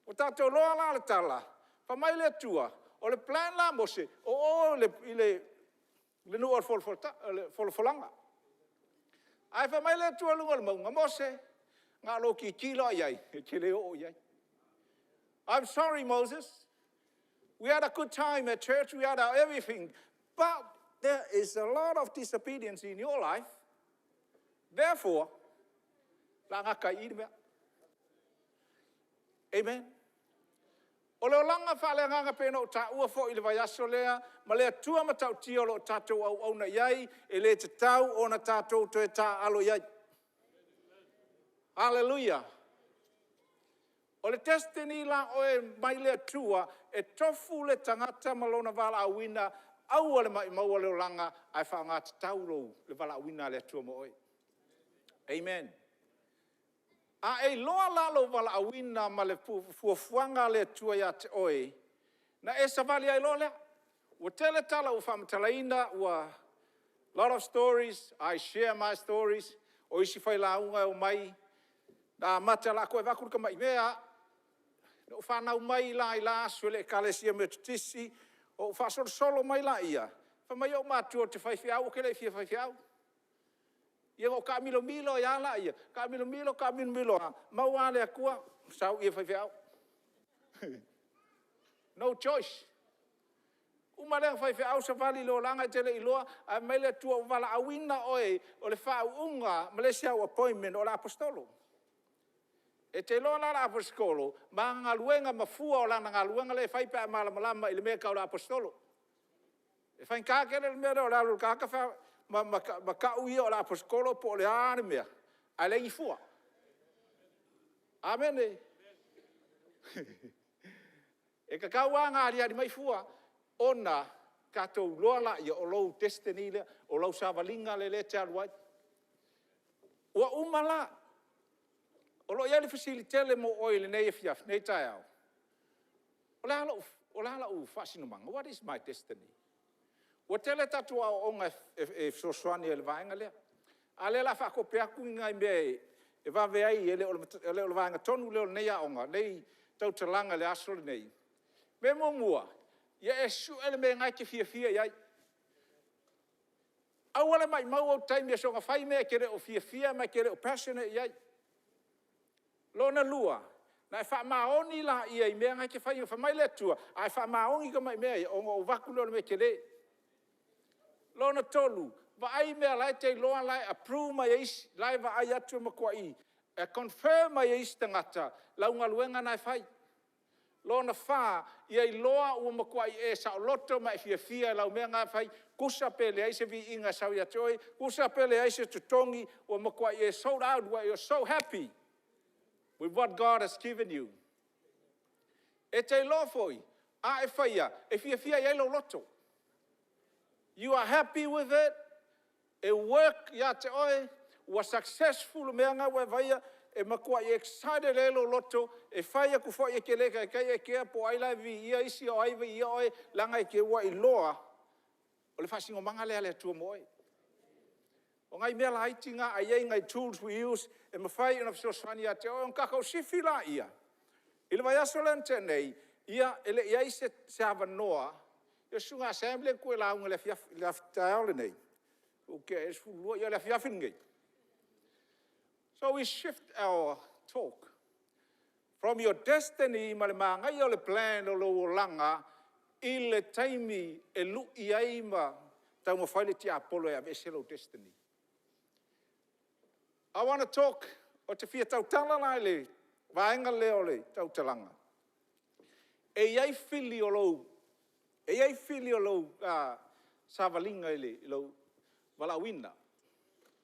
Ua tatou iloa la le tala, fai mai le Atua, o le plan la a Mose, o o i le nuu o le Folafolaga. Ae fai mai le Atua i luga o le mauga, Mose, na o lou tilotilo lava i ai, e te le oo i ai. I'm sorry Moses, we had a good time at church, we had our everything, but there is a lot of disobedience in your life. Therefore, o le a gata ai i i le mea. Amen. O le olaga faale-agaga e pei ona ou taua foi i le vaiaso lea, ma le Atua matautia o lo o tatou auauna i ai, e le tatau ona tatou toe taaalo i ai. Hallelujah. O le destiny la oe mai le Atua, e tofu le tagata ma lona valaauina, aua le maumauina le olaga, ae faaaoga tatau le valaauina a le Atua mo oe. Amen. A e iloa la lou valaauina ma le fuafuaga a le Atua ia te oe, ona e savali ai loa lea. Ua tele tala ua faamatalaina, lot of stories, I share my stories. O isi failauga e omai, na amata o le a toe avatu le tamai mea lava. Na ou fanau mai la i la aso i le ekalesia Metotisi, ou faasolosolo mai lea, fai mai ou matua ou te faifeau, ou te le i fia faifeau. Ia ona ou taamilomilo ai lava lea, taamilomilo taamilomilo lava, maua lava e le Atua, sau i i e faifeau. No choice. Uma lea ona faifeau savali i le olaga e te le i iloa, ae fai mai le Atua ua valaauina oe, o le faauuga ma le isi au appointment o le aposetolo. E te iloa la le aposetolo, ma ana galuega ma fua o lana galuega lea e fai pe a e malamalama i le mea e tau o le aposetolo. E faigata tele le mea lea o le alu o le tagata ma tau ia o le aposetolo po o le a le mea, ae leai ni fua. Amene. E tatau lava ona aliali mai fua, ona tatou iloa lea, o lou destiny lea, o lau savaliga lea e te alu ai. Ua uma la, o lo o i ai le fesili tele mo oe i lenei afiafi, lenei taeao. O le a lou faasinomaga? What is my destiny? Ua tele a tatou aoaoga e fesoasoani ai i le vaega lea, a o lea o le a faatope atu ni nai mea e vave ai, e le o le vaega tonu lea o lenei aoga, lenei tautalaga i le aso lenei. O le mea muamua, ia e sue le mea lena e te fiafia i ai. Aua le maumau ou taimi e soona fai mea e te le o fiafia ma e te le o passionate i ai. Lona lua, ona e faamaoni lea i mea na e te faia. Fai mai le Atua, a e faamaoni i tamai mea ia, ona ou avatu lea o le mea tele. Lona tolu, vaai mea o la e te iloa o la e approve mai e isi, o la e vaai atu e matuai confirm mai e isi tagata lau galuega na e fai. Lona fa, ia iloa ua matua e saoloto ma e fiafia i lau mea na e fai, tusa pe leai se viiga e sau ia te oe, tusa pe leai se totogi, ua matua e sold out, you are so happy with what God has given you. E te iloa foi, a e faia, e fiafia i ai lou loto. You are happy with it, e work ia te oe, ua successful le mea lena ua e faia, e matua excited ai lou loto, e fai atu foi e te le taitai e kea po o ai la e viia isi a o ai e viia oe, leaga ua e iloa o le faasinomaga lea a le Atua mo oe. O nai mea laiti na, ae i ai nai tools we use e mafai ona fesoasoani ia te oe. Ona tatou sifi laia, i le vaiaso lea na tea nei, ia e le i i ai se avanoa, le Susuga ia Sam lea na tuu e lauga i le taeao lenei, ua tea ea le 12, ia o le afiafi lenei. So we shift our talk from your destiny ma le manaia o le plan o lou olaga i le taimi e lui ai ma taumafai le tiapolo e aveese lou destiny. I want to talk, ou te fia tautala la i le vaega lea o le tautalaga, e i ai fili o lou savaliga i lou valaauina,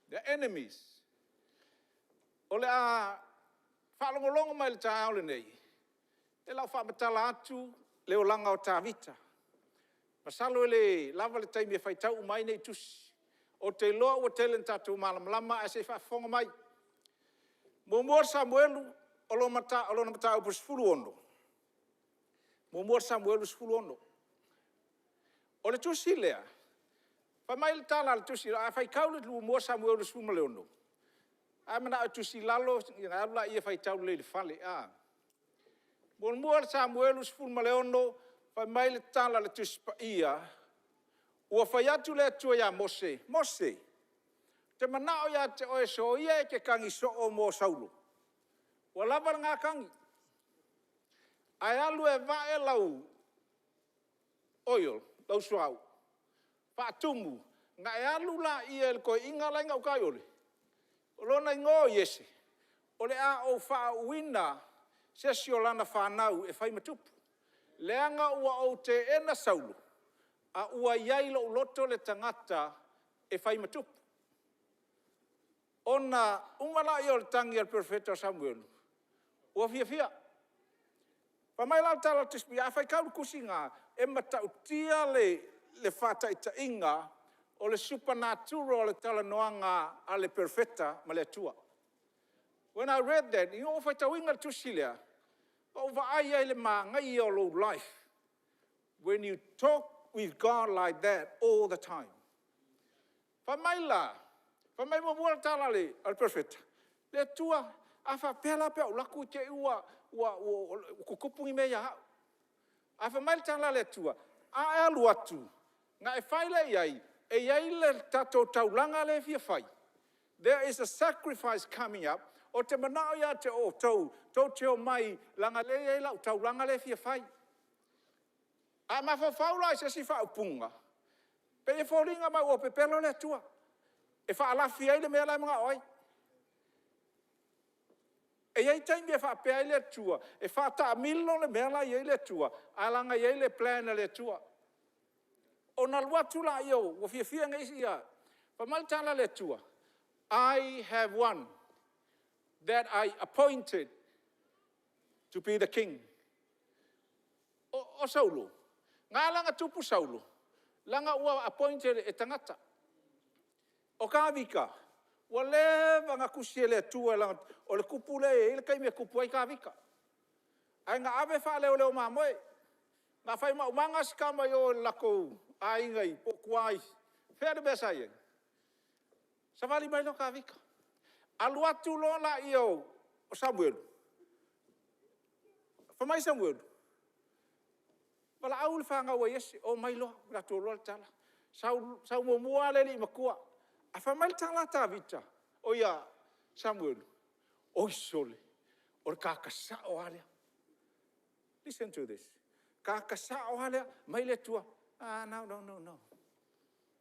the enemies. O le a faalogologo mai i le taeao lenei, o le a ou faamatala atu le olaga o Tavita. Masalo e le lava le taimi e faitau uma ai nei tusi. Ou te iloa ua tele ina tatou malamalama ae se i faafofoga mai. 1 Samuelu o lona mataupu 16, 1 Samuelu 16. O le tusi lea, fai mai le tala a le tusi, a faitau le 1 Samuelu 16, a e manao e tusi i lalo ona alu lea e faitau lelei i le fale. 1 Samuelu 16, fai mai le tala a le Tusi Paia, “Ua fai atu le Atua ia Mose, Mose, ou te manao ia te oe soia e te tagi soo mo Saulo, ua lava lena tagi, ae alu e vave lau oil, lou suauu faatumu, ona e alu lea i le toeaina la e i gauta i o, o lona igoa o Iese, o le a ou faauuina se isi o lana fanau e fai ma tupu, leaga ua ou teena Saulo, a ua i ai i lou loto le tagata e fai ma tupu.” Ona uma lea o le tagi a le Perofeta o Samuelu, ua fiafia. Fai mai la le tala a le Tusi Paia, a faitau i le tusi lena, e matautia le faataitaiga o le supernatural o le talanoaga a le Perofeta ma le Atua. When I read that, ina ua ou faitauina le tusi lea, na ou vaai ai i le manaia o lou life, when you talk with God like that all the time. Fai mai la, fai mai muamua le tala a le Perofeta, le Atua, a faapea la pe a ou alu atu i te i ua tutupu ni mea ia au. Ae fai mai le tala a le Atua, a e alu atu, ona e fai lea i ai, e i ai le tatou taulaga lea e fia fai, there is a sacrifice coming up, ou te manao ia te outou, tou te omai leaga o lea e i ai lau taulaga lea e fia fai. A e mafaufau la i se isi faaupuga, e pei e foliga mai ua pepelo le Atua, e faalafi ai le mea la e manao ai. E i ai taimi e faapea ai le Atua, e faataamilo le mea la e i ai le Atua, ae leaga e i ai le plan a le Atua. Ona alu atu lea ua fiafia nei ia… Fai mai le tala a le Atua, “I have one that I appointed to be the King.” O Saulo, na ala ona tupu Saulo, leaga ua appointed e tagata. O Tavita, ua leva ona tusi e le Atua, o le tupu lea e i ai le taimi e tupu ai Tavita. Ae na ave faaleoleo mamoe. Na fai maumaga si tama i o i le latou aiga po o tua i fea le mea sa i ai, savali mai loa Tavita. Alu atu loa lea o Samuelu, fai mai Samuelu, valaau le fanau a Iese, omai loa ua latou iloa le tala. Sau muamua lava le alii matua. Ae fai mai le tala a Samuelu, “Oi sole, o le tagata sao lava lea.” Listen to this, o le tagata sao lava lea, fai mai le Atua, ‘no, no, no,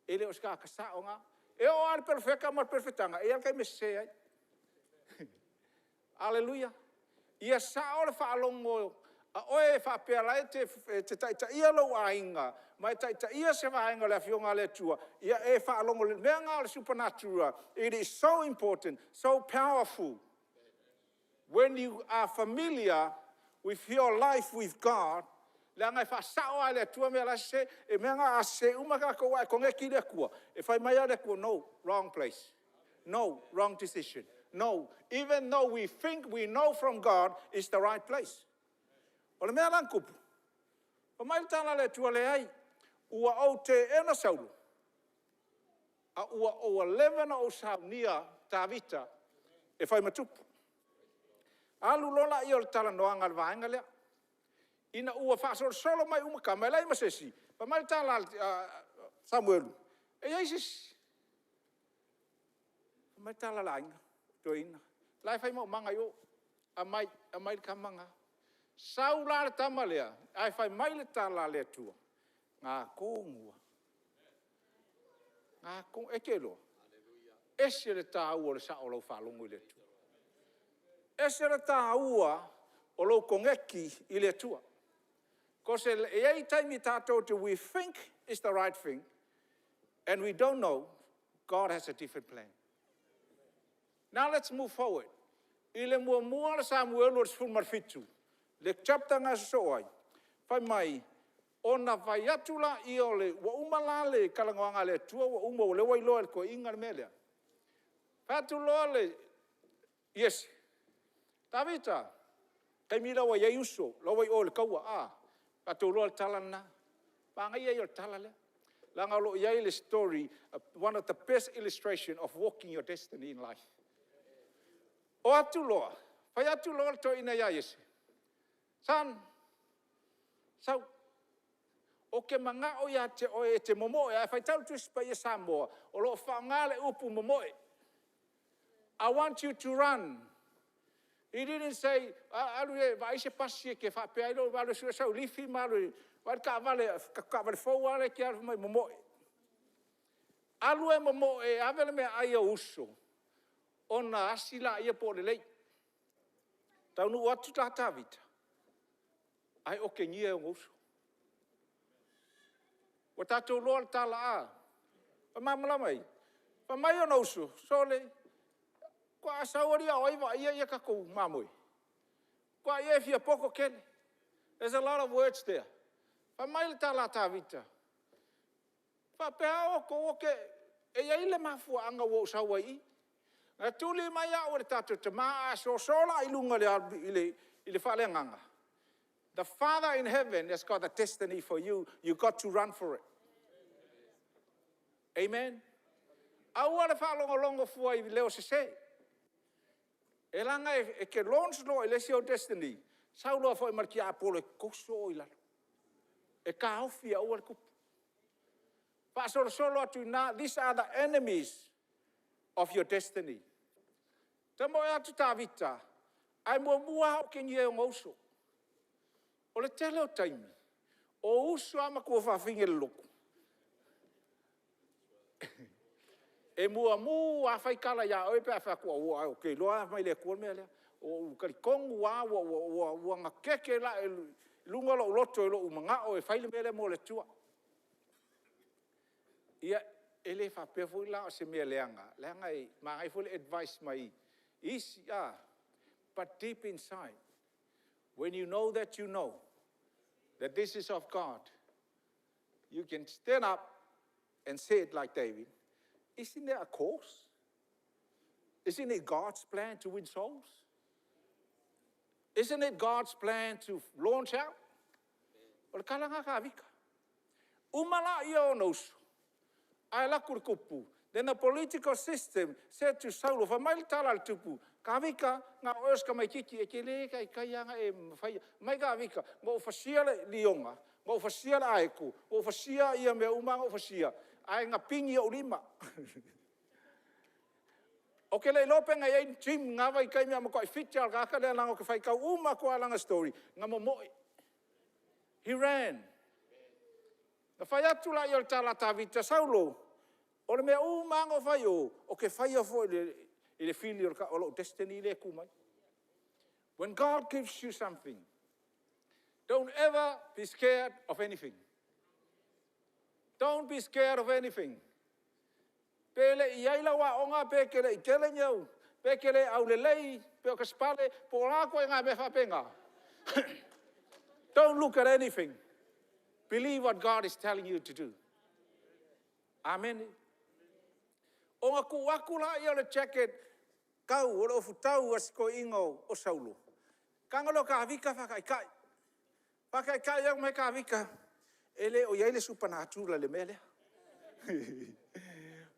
e le o se tagata sao lena.’ E oo lava i le perofeta ma le perofetaga, e i ai lava taimi e sese ai. Aleluia. Ia sao le faalogo a oe faapea o la e te taitaia lou aiga ma e taitaia se vaega o le Afioga a le Atua, ia e faalogo lelei. O le mea lena o le supernatural, it is so important, so powerful when you are familiar with your life with God, leaga e faasao lava e le Atua mea la e sese. O le mea lena a sese uma tatou ae connect i le Atua, e fai mai lava le Atua, no, wrong place, no, wrong decision, no. Even though we think we know from God is the right place. O le mea la na tupu, fai mai le tala a le Atua, leai, ua ou teena Saulo, a ua leva ona ou saunia Tavita e fai ma tupu. Alu loa lea o le talanoaga a le vaega lea. Ina ua faasolosolo mai uma tama, e leai ma se isi, fai mai le tala a Samuelu, e i ai se isi? Fai mai le tala a le aiga toeaina, o la e fai maumaga i o, aumai, aumai le tama lena. Sau la le tama lea, ae fai mai le tala a le Atua, na tonu lava. E te iloa, e ese le taua o le sao o lau faalogo i le Atua. E ese le taua o lou koneti i le Atua. Because e i ai taimi tatou te, we think is the right thing and we don't know God has a different plan. Now let's move forward. I le 1 Samuelu 17, le chapter lena e sosoo ai, fai mai, ona fai atu lea ua uma la le talanoaga a le Atua ua uma o lea ua iloa e le toeaina le mea lea. Fai atu loa Iese, Tavita, taimi lea ua i ai uso, la ua i o i le taua. Tatou iloa le tala lena. Manaia ia o le tala lea, leaga o lo o i ai le story, one of the best illustration of walking your destiny in life. O atu loa, fai atu loa le toeaina ia Iese, “Son, sau, ou te manao ia te oe e te momoe.” A e faitau le Tusi Paia Samoa, o lo o faaaoga le upu momoe. I want you to run. He didn't say, alu e vaai se pasi e te faapea ai lea, alu e sue sau lifi ma alu e vaai le taavale, taavale fou lava lea e te alu fai mai e momoe. Alu e momoe e ave le meaai i ou uso, ona asi lea po o lelei. E taunuu atu la Tavita, ae otegia e ona uso. Ua tatou iloa le tala a? O malamalama ia? Fai mai ona uso, sole, faatoa e sau alii a o ai e vaaia a tatou mamoe? Matua e fia poto tele. There's a lot of words there. Fai mai le tala a Tavita, e faapea a outou e i ai le mafuaaga ua ou sau ai i i. Na tuli mai au e le tatou tama, a soso la i luga i le faaleagaga, the Father in heaven has got a destiny for you, you got to run for it. Amen. Aua le faalogologo fua i leo sese, e leaga e te launch loa i le isi ou destiny, sau loa foi ma le tiapolo e toso oe i lalo, e taofi e aua le tupu. Faasolosolo atu i ina, these are the enemies of your destiny. Tamoe atu Tavita, ae muamua lava otegia e ona uso. O le tele o taimi, o uso lava ma tuafafine i le lotu, e mumu lava fai tala ia oe pe a fai atu, aua ou te iloa lava mai le Atua le mea lea. Ua ou talitonu lava ua na keke i luga lou loto i lou manao e fai le mea lea mo le Atua. Ia, e le faapea foi la o se mea leaga, leaga e manaia foi le advice mai isi, but deep inside, when you know that you know that this is of God, you can stand up and say it like David, “Isn't there a cause? Isn't it God's plan to win souls? Isn't it God's plan to launch out?” O le tala lena a Tavita. Uma laia o ona uso, ae alu atu le tupu, then the political system said to Saulo, fai mai le tala a le tupu, “Tavita, na o oe o si tamaititi e te le taitai lava ona e faia.” Fai mai Tavita, “Na ou faia le lioga, na ou faia le aeto, na ou faia mea uma lava na ou faia, ae na pigi ou lima. Ou te le iloa pe na i ai ni gym i na vaitaimi ae matuai fiti lava o le tagata lea leaga ou te faitau uma atu lava i lana story, na momoe. He ran. Ona fai atu lea o le tala a Tavita, “Saulo, o mea uma lava na ou fai i o, ou te faia foi i le fili o lou destiny lea e tu mai.” When God gives you something, don't ever be scared of anything. Don't be scared of anything. Pe le i i ai lau aoga pe te le i tele ni au, pe e te le aulelei pe o e sipale po o a ituaiga mea faapena. Don't look at anything. Believe what God is telling you to do. Amene. Ona tuu atu lea o le jacket tau o le ofutau a si toeaina o Saulo, tago lea o Tavita faataitai. Faataitai atu mai Tavita, e le o i ai le supernatural i le mea lea.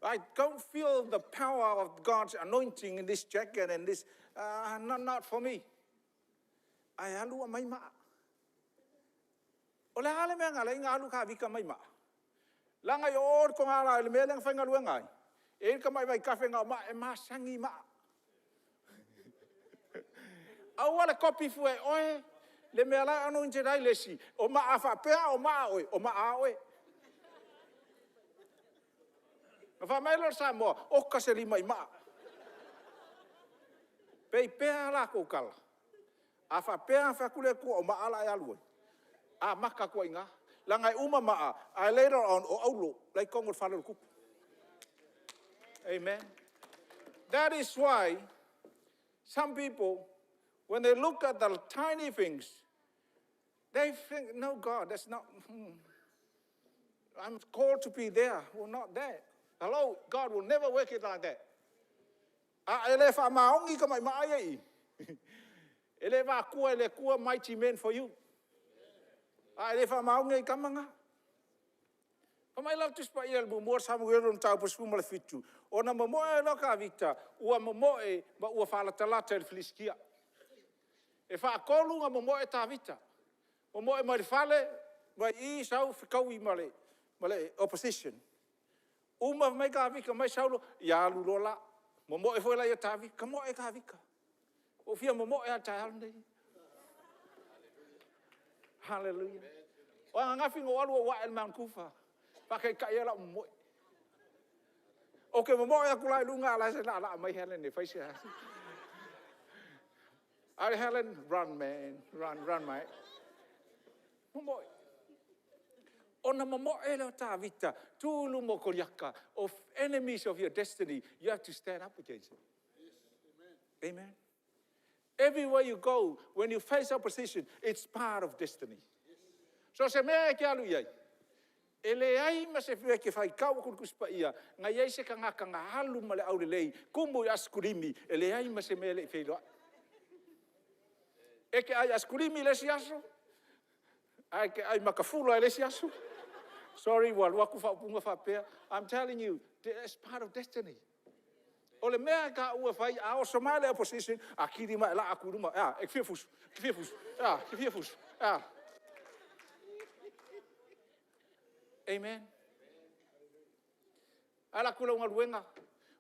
I don't feel the power of God's anointing in this jacket and this, not for me. Ae alu aumai maa. O le a le mea na ala ai ona alu Tavita aumai maa? Leaga i o i le togala i le mea lea na faigaluega ai, e i ai le tamai vaitafe na o maa, e masani i maa. Aua le kopi fua e oe le mea la e anointed ai le isi, o maa a faapea o maa oe, o maa lava oe. Ona fai mai lea o le Samoa, oka se lima i maa. Pe i pea a latou tala, a faapea a fai atu le Atua o maa o le a e alu ai, amata atu lava i ina. Leaga e uma maa, ae later on o auro la e i totonu o le fale o le tupu. Amen. That is why some people, when they look at the tiny things, they think, “No, God, that's not, I'm called to be there, well, not there.” Hello, God will never work it like that. A e le faamaoni tamatamaimaa ia e i i, e le avatua e le Atua mighty men for you. A e le faamaoni ai tama na. Fai mai la le Tusi Paia i le 1 Samuelu mataupu 17, ona momoe ai loa o Tavita, ua momoe ma ua faalatalata i le Filisitia. E faatolu ona momoe Tavita, momoe mai le fale, mai i i sau fetaui ma le opposition. Uma fai mai Tavita fai mai Saulo, ia alu loa la. Momoe foi lea o Tavita, momoe Tavita. Ua ou fia momoe lava i le taeao lenei. Hallelujah. O ananafi na ou alu ou ae i le Mount Kufa e faataitai ai lau momoe. Ou te momoe atu la i luga a o la e laalaa mai Helen e fai se a. Helen, run man, run, run mate. Momoe. Ona momoe lea o Tavita tu i luma o Koliata, o enemies of your destiny, you have to stand up against them. Amen. Everywhere you go, when you face opposition, it's part of destiny. So o se mea e te alu i ai, e leai ma se mea e te faitau atu i le Tusi Paia na i ai se tagata na alu ma le aulelei, tumu i asekulimi, e leai ma se mea e le i feiloai. E te ai aisakulisi i le isi aso, ae te ai makafula i le isi aso. Sorry ua alu atu faaupuga faapea, I'm telling you, it's part of destiny. O le mea e taua e fai, a oso mai le opposition, atili ona e laa atu i luma, e a, e te fia fusu? E te fia fusu? E a, e te fia fusu? E a? Amen. Alu atu i lau galuega,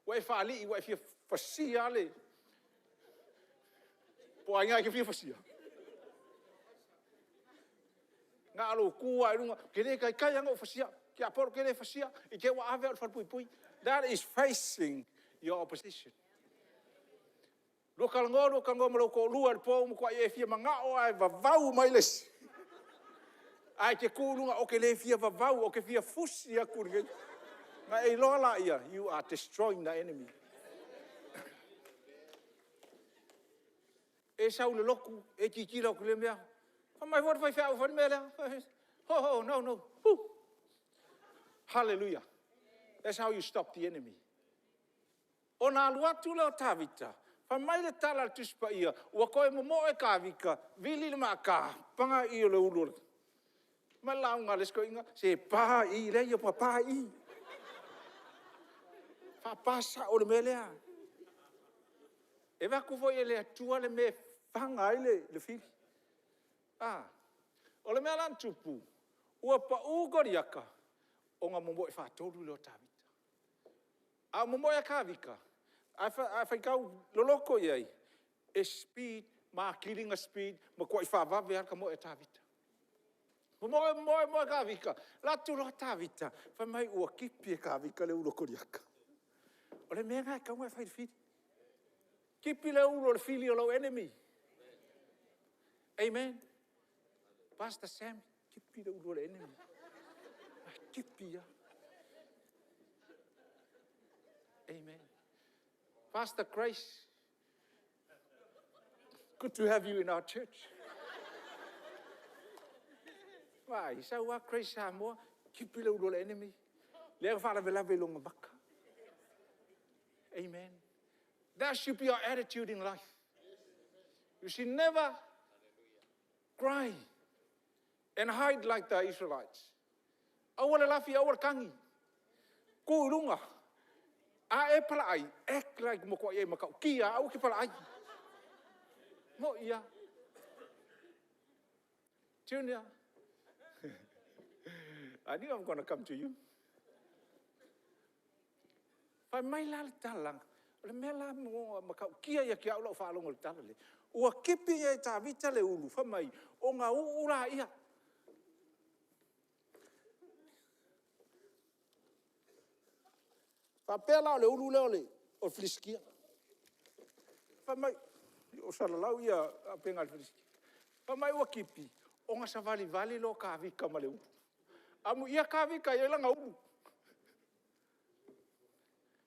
ua e faalii ua e fia fasia lava le… Po o ai e te fia fasia? Na o lou tu lava i luga, ou te le taitai lava ona ou fasia. Tiapolo ou te le fasia, i te i ua ave au i le falepuipui. That is facing your opposition. Lua talanoa lua talanoa ma lou toalua i le po ua matuai e fia manao lava e vavau mai le isi, ae te tu i luga, ou te le fia vavau, ou te fia fusi atu i le… Ona e iloa lea, you are destroying the enemy. E sau i le lotu, e tilotilo atu i lea mea, fai mai foi le faifeau e fai le mea lea. Ho, no, no. Hallelujah, that's how you stop the enemy. Ona alu atu lea o Tavita, fai mai le tala a le Tusi Paia, ua toe momoe Tavita, vili le maata, paga i o le ulu o le… Fai mai le lauga a le isi toeaina, se pa i i, ua pa i i. Faapa sao i le mea lea. E avatu foi e le Atua le mea e faga ai le fili. O le mea la na tupu, ua pau Koliata, ona momoe faatolu lea o Tavita. A o le momoe o Tavita, a faitau loloto i ai, e speed ma atili ona speed, matuai faavave lava le momoe o Tavita. Momoe momoe momoe Tavita, alu atu loa Tavita, fai mai ua tipi e Tavita le ulu o Koliata. O le mea lena e tatau ona e fai i le fili. Tipi le ulu o le fili o lou enemy. Amen. Pastor Sammy, tipi le ulu o le enemy. Tipi lava. Amen. Pastor Grace, good to have you in our church. Vaai, sau lava Grace Samoa, tipi le ulu o le enemy. Lea na faalavelave i lona maka. Amen. That should be our attitude in life. You should never cry and hide like the Israelites. Aua le lafi, aua le tagi. Tu i luga. A e palaai, act like matua e matautia lava, aua e te palaai. Moni lava. Junior, I knew I'm gonna come to you. Fai mai la le tala, o le mea la ua matautia ia te au lau faalogo i le tala lea, ua tipi e Tavita le ulu, fai mai ona uu laia. Faapea la o le ulu lea o le Filisitia. Fai mai, o salalau ia auupega a le Filisitia. Fai mai ua tipi, ona savalivali lea o Tavita ma le ulu. Amuia Tavita e i ai lana ulu.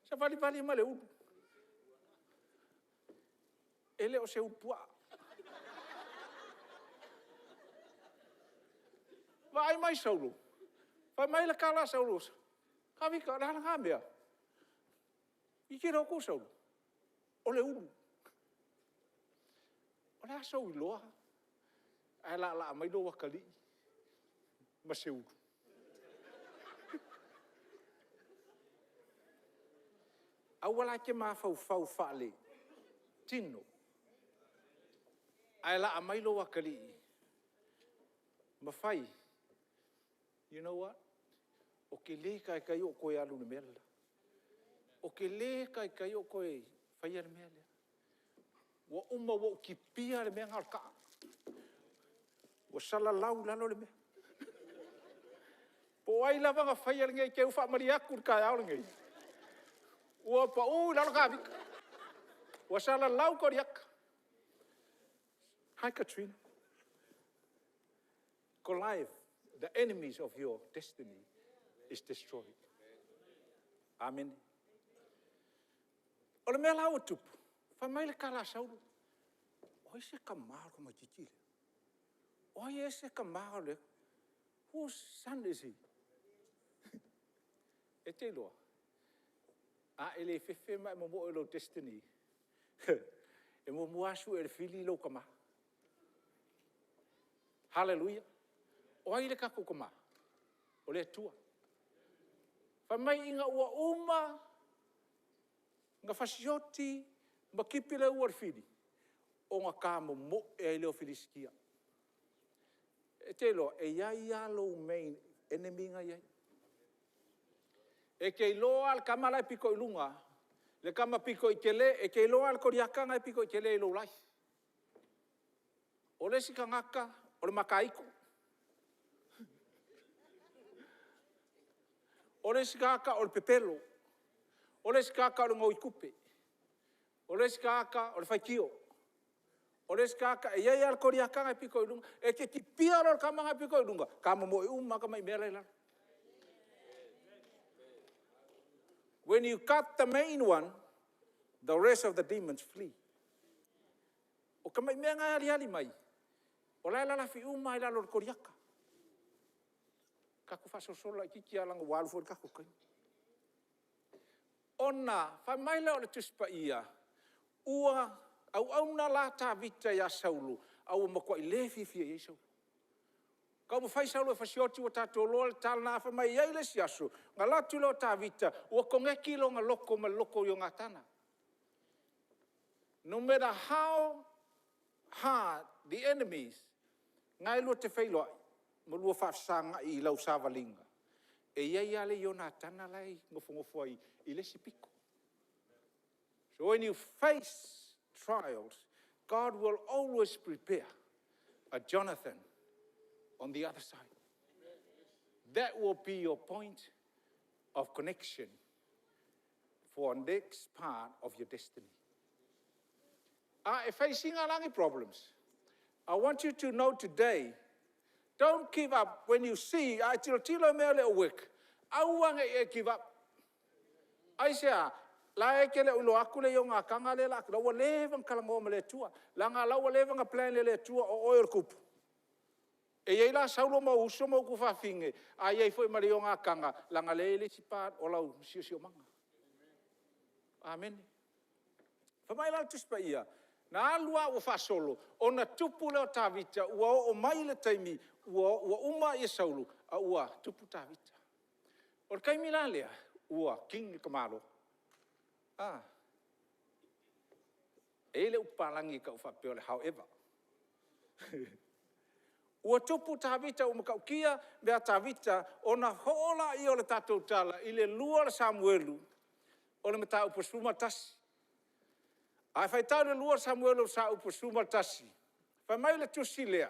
Savalivali ma le ulu. E le o se ulu puaa. Vaai mai Saulo, fai mai le tala a Saulo, Tavita o le a lena mea? Tilotilo atu Saulo, o le ulu. O le a sou iloa ae laalaa mai lou atalii. ma se ulu. Aua la e te mafaufau faale-tino, ae laa mai lou atalii ma fai. You know what? Ou te le taitai ona ou toe alu i le mea le la. Ou te le taitai ona ou toe faia le mea lea. Ua uma ua ou tipia le mea lena o le taa. Ua salalau i lalo le mea. Po o ai lava na faia lenei, ou te faamalie atu i le taeao lenei, ua pau i lalo Tavita, ua salalau Koliata. Hi Katrina, Goliath, the enemies of your destiny is destroyed. Amene. O le mea la ua tupu, fai mai le tala a Saulo, o ai se tama o le tamaitiiti lea? O ai ea se tama o le… Whose son is he? E te iloa, a e le fefe ma e momoe i lou destiny, e muamua lava sue e le fili lou tama. Hallelujah. O ai le tatou Tama? O le Atua. Fai mai ina ua uma ona fasioti ma tipi le ua i le fili, ona tamomoe ai lea o Filisitia. E te iloa, e i ai lava lou main enemy na e i ai. E te iloa lava le tama la e pito i luga, le tama pito i tele, e te iloa lava le Koliata lena e pito i tele i lou life. O le isi tagata o le mataito, o le isi tagata o le pepelo, o le isi tagata o le gaoi tupe, o le isi tagata o le faitio, o le isi tagata… E i ai lava le Koliata lena e pito i luga. E te tipia loa i le tama lena e pito i luga, tamomoe uma lava tamai mea la e i lalo. When you cut the main one, the rest of the demons flee. O tamai mea na e aliali mai, o la e lalafi uma lava i lalo o le Koliata. Tatou faasolosolo laititi lava leaga ua alu foi le tatou taimi. Ona fai mai lea o le Tusi Paia, ua auauna la Tavita ia Saulo ae ua matuai le fiafia i ai Saulo. Taumafai Saulo e fasioti ua tatou iloa le tala lena. Fai mai e i ai le isi aso, na alu atu lea o Tavita ua koneti lona loto ma le loto o Ionatana. No matter how hard the enemies lena e lua te feiloai ma lua faafesagai i lau savaliga, e i ai lava le Ionatana la e nofonofo ai i le isi pito. So when you face trials, God will always prepare a Jonathan on the other side. That will be your point of connection for next part of your destiny. A e face ina la ni problems, I want you to know today, don't give up when you see, a e tilotilo i mea e le o work, aua ne i e give up. Aisea? O la e te le o iloa atu le Ionatana lea o la ua leva ona talanoa ma le Atua, leaga o la ua leva ona plan e le Atua o oe o le tupu. E i ai la Saulo ma ou uso ma ou tuafafine, ae i ai foi ma le Ionatana, leaga o lea e i ai le isi part o lau siosiomaga. Amene. Fai mai la le Tusi Paia, na alu lava ua faasolo, ona tupu lea o Tavita, ua oo mai le taimi ua uma Saulo a ua tupu Tavita. O le taimi la lea, ua king le tamaloa. E i ai le upu palagi e tau faapea o le however. Ua tupu Tavita ua matautia ia Tavita ona oo lea o le tatou tala i le 2 Samuelu o le mataupu e 11. A e faitau i le 2 Samuelu 11, fai mai le tusi lea,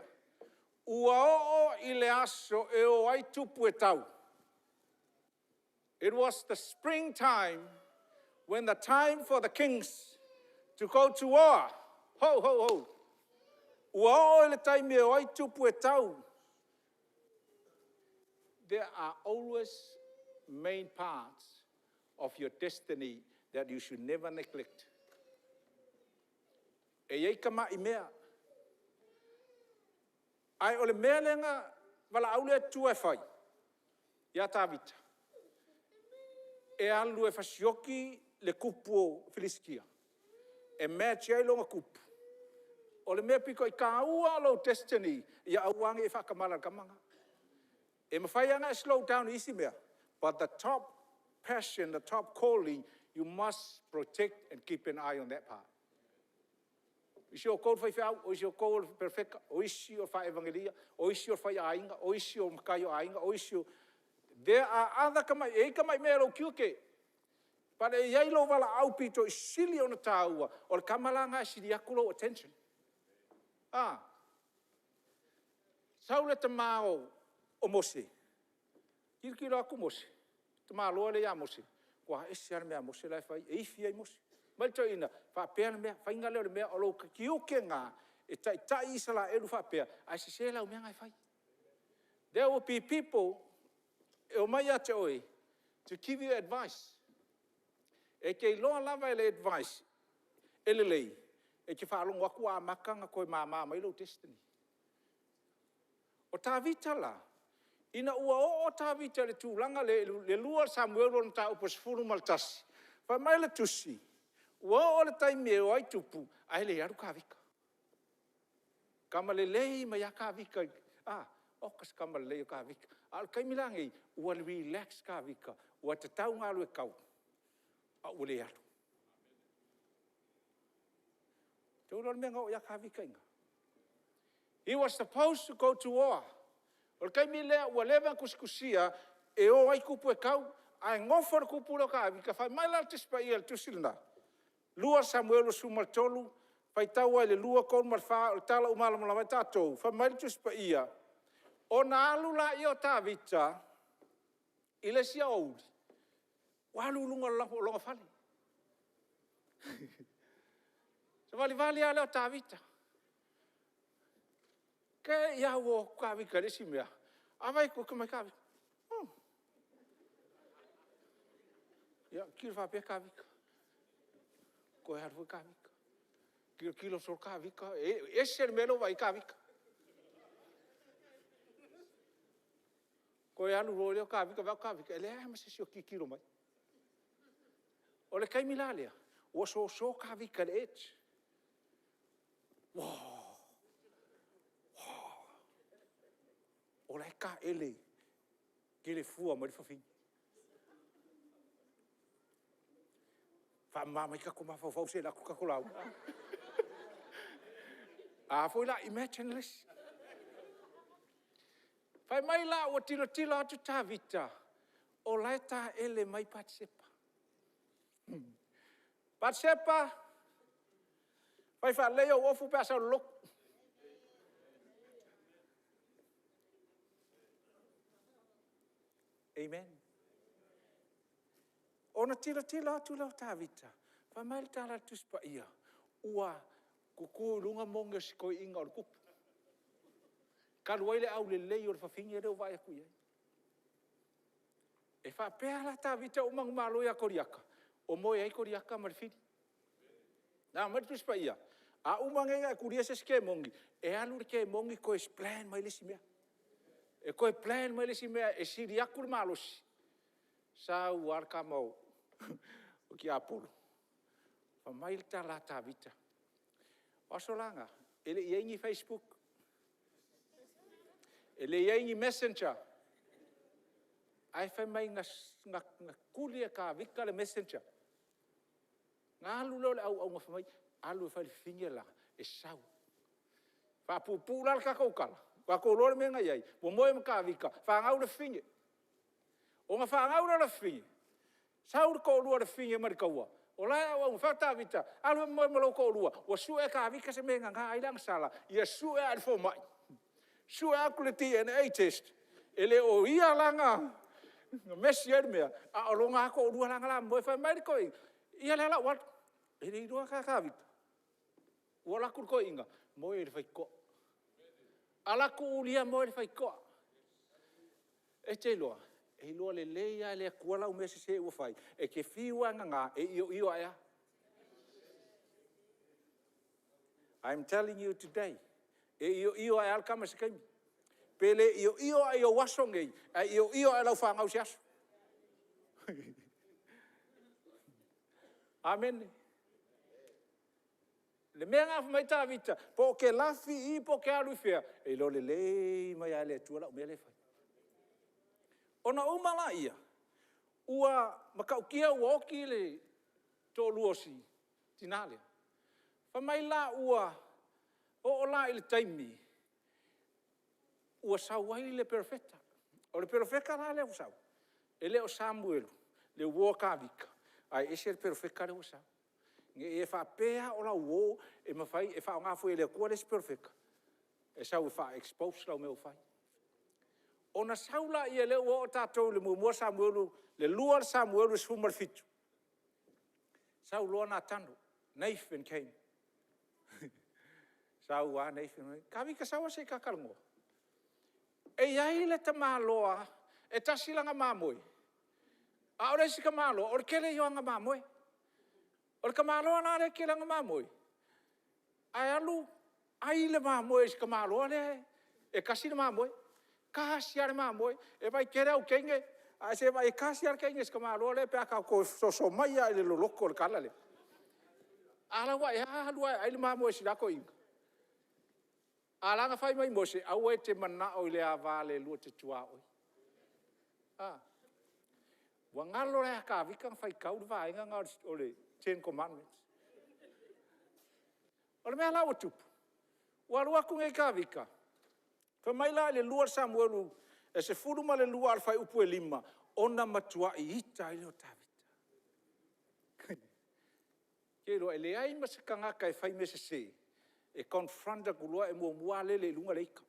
“Ua oo i le aso e o ai tupu e tau.” It was the spring time when the time for the kings to go to war. Ho, ho, ho. Ua oo i le taimi e o ai tupu e tau. There are always main parts of your destiny that you should never neglect. E i ai tamai mea, ae o le mea lea na valaau le Atua e fai ia Tavita, e alu e fasioti le tupu o Filisitia e match ai lona tupu. O le mea aupito i taua o lou destiny, ia aua ne i e faatamala i le tama lena. E mafai lava ona e slow down i isi mea, but the top passion, the top calling, you must protect and keep an eye on that part. O isi o outou o le faifeau, o isi o outou o le perofeta, o isi o faa-evanelia, o isi o faiaiga, o isi o matai o aiga, o isi o… There are other tamai… e i ai tamai mea o lou tiute, but e i ai lou valaau pito sili ona taua, o le tama la lena e sili atu lou attention. Sau le tama o Mose, tilotilo atu Mose, le tamaloa lea ia Mose, ua matua ese lava le mea a Mose la e fai, e ifi ai Mose. Fai mai le toeaina, faapea le mea, faiga lea o le mea, o lou tiute lena e taitai Isaraelu faapea, ae sese lau mea na e fai. There will be people e omai ia te oe to give you advice. E te iloa lava e le advice e lelei, e te faalogo atu ua amata ona toe mama mai lou destiny. O Tavita la, ina ua oo Tavita i le tulaga lea i le 2 Samuelu mataupu 11, fai mai le tusi, ua oo i le taimi e o ai tupu ae le alu Tavita. Tama lelei mai lava Tavita, oka se tama lelei o Tavita. A o le taimi la lenei, ua relax Tavita ua tatau ona alu e tau, ae ua le alu. Ua outou iloa le mea na oo ia Tavita i ina? He was supposed to go to war. O le taimi lea ua leva ona tusitusia e o ai tupu e tau, ae nofo le tupu lea o Tavita, fai mai la le Tusi Paia i le tusi lena, 2 Samuelu 13, faitau lava i le 2, 3 ma le 4, o le tala ua malamalama ai tatou. Fai mai le Tusi Paia, ona alu lea o Tavita i le isi aoauli, ua alu i luga o lona fale. Savalivali lava lea o Tavita, te i lava ua o atu Tavita i le isi mea, ae vaai atu fai mai Tavita, huh. Ia tilotilo faapea Tavita, toe alu foi Tavita. Tilotilo solo Tavita e ese le mea lea ua vaai i ai Tavita. Toe alu loa lea o Tavita, vaai atu Tavita e leai lava ma se isi o tilotilo mai. O le taimi la lea, ua soso Tavita i le edge. O la e taele telefua mai le fafine. Faamama mai o tatou mafaufau se i alu atu tatou lauga a? A foi la, imagine this. Fai mai la ua tilotilo atu Tavita o la e taele mai Patisepa. Patisepa, fai faalelei ou ofu pe a sau i le lotu. Amen. Ona tilotilo atu lea o Tavita, fai mai le tala a le Tusi Paia, ua tutu i luga mogi o si toeaina o le tupu, talu ai le aulelei o le fafine lea ua vaai atu i ai. E faapea la Tavita ua uma ona malo ia Koliata, ua moe ai Koliata ma le fili. Leaga fai mai le Tusi Paia, a uma nei ona e tulia se isi kemoni, e alu le kemoni toe plan mai le isi mea. E toe plan mai le isi mea e sili atu le malosi, sau lava le tama o le tiapolo, fai mai le tala a Tavita, o aso la na, e le i i ai ni facebook, e le i i ai ni messenger, ae fai mai na tuli e Tavita le messenger. Ona alu lea o le auauna fai mai, alu e fai i le fafine le la, e sau. E faapuupuu la le tatou tala, ua tatou iloa le mea na i ai, ua moe ma Tavita, fanau le fafine. Ona fanau lea o le fafine, sau le toalua o le fafine mai le taua, o la e auauna, fai atu Tavita, alu e moe ma lou toalua, ua sue e Tavita se mea e nana ai le agasala, ia sue ane e le fomai, sue atu le DNA test, e le o ia la na mesi ai le mea, a o lona lava toalua la na moe. Fai mai le toeaina, ia o lea o le a ou alu. E le iloa la Tavita, ua alu atu le toeaina moe i le faitotoa. Alu atu Uria moe i le faitotoa. E te iloa, e iloa lelei lava e le Atua lau mea sese ua fai, e te fiu lava e nana, e ioio ae lava. I am telling you today, e ioio ae lava le tama i se taimi. Pe le ioio lava i ou aso nei, ae ioio lava i lau fanau i se aso. Amene. O le mea lena fai mai ai Tavita, pe ou te lafi i i pe ou te alu i fea, e iloa lelei mai lava e le Atua lau mea lea e fai. Ona uma laia, ua matautia ua oti le toalua o si tina lea, fai mai la ua oo la i le taimi ua sau ai le perofeta. O le perofeta la lea ua sau, e le o Samuelu le uo a Tavita, ae ese le perofeta lea ua sau. Ne i e faapea o lau uo e mafai e faaaoga foi e le Atua le isi perofeta e sau e faa-expose lau mea ua fai. Ona sau lea lea ua oo tatou i le 1 Samuelu, le 2 Samuelu 17, sau loa Natano, Nathan came. Sau lava Nathan fai mai, Tavita sau se i ta talanoa. E i ai le tamaloa e tasi lana mamoe, a o le isi tamaloa o le tele ia o ana mamoe. O le tamaloa la lea e tele ana mamoe, ae alu ai le mamoe i si tamaloa lea e tasi le mamoe. Tasi lava le mamoe, e vaai tele au teine, ae se i vaai e tasi lava le teine a si tamaloa lea pe a ta toe soso mai lava i le loloto o le tala lea. A o la ua e alu lava e ai le mamoe a si la toeaina. A o la na fai mai Mose, aua e te manao i le ava a le alua e te tuaoi. Ua galo la ia Tavita ona faitau le vaega lena o le Ten Commandments. O le mea la ua tupu, ua alu atu nei Tavita, fai mai la i le 2 Samuelu 12 a o le fuaiupu 5, ona matuai ita ai lea o Tavita. Ou te iloa e leai ma se tagata e fai mea sese, e confront atu loa e muamua lava lele i luga le ita.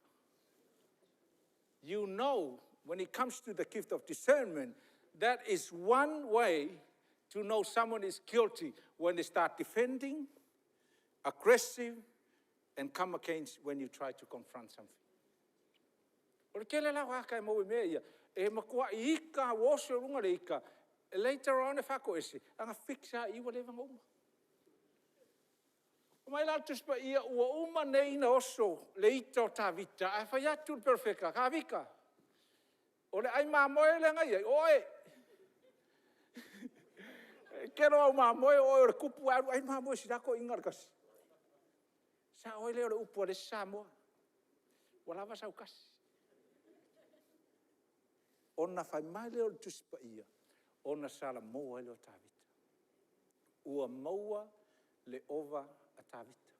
You know when it comes to the gift of discernment, that is one way to know someone is guilty when they start defending, aggressive and come against when you try to confront something. O le tele la o tagata e maua i mea ia, e matuai ita lava ua oso i luga le ita, later on e faatoese, ona fix lava i i ua leva ona uma. Fai mai la le Tusi Paia ua uma nei ona oso le ita o Tavita ae fai atu le perofeta, Tavita, o le ai mamoe lea na i ai, o oe. O le tele o au mamoe o oe o le tupu ae alu ai le mamoe a si la toeaina le tasi. Sao ai lea o le upu a le isi Samoa, ua lava sau tasi. Ona fai mai lea o le Tusi Paia, ona salamo ai lea o Tavita. Ua maua le ova a Tavita.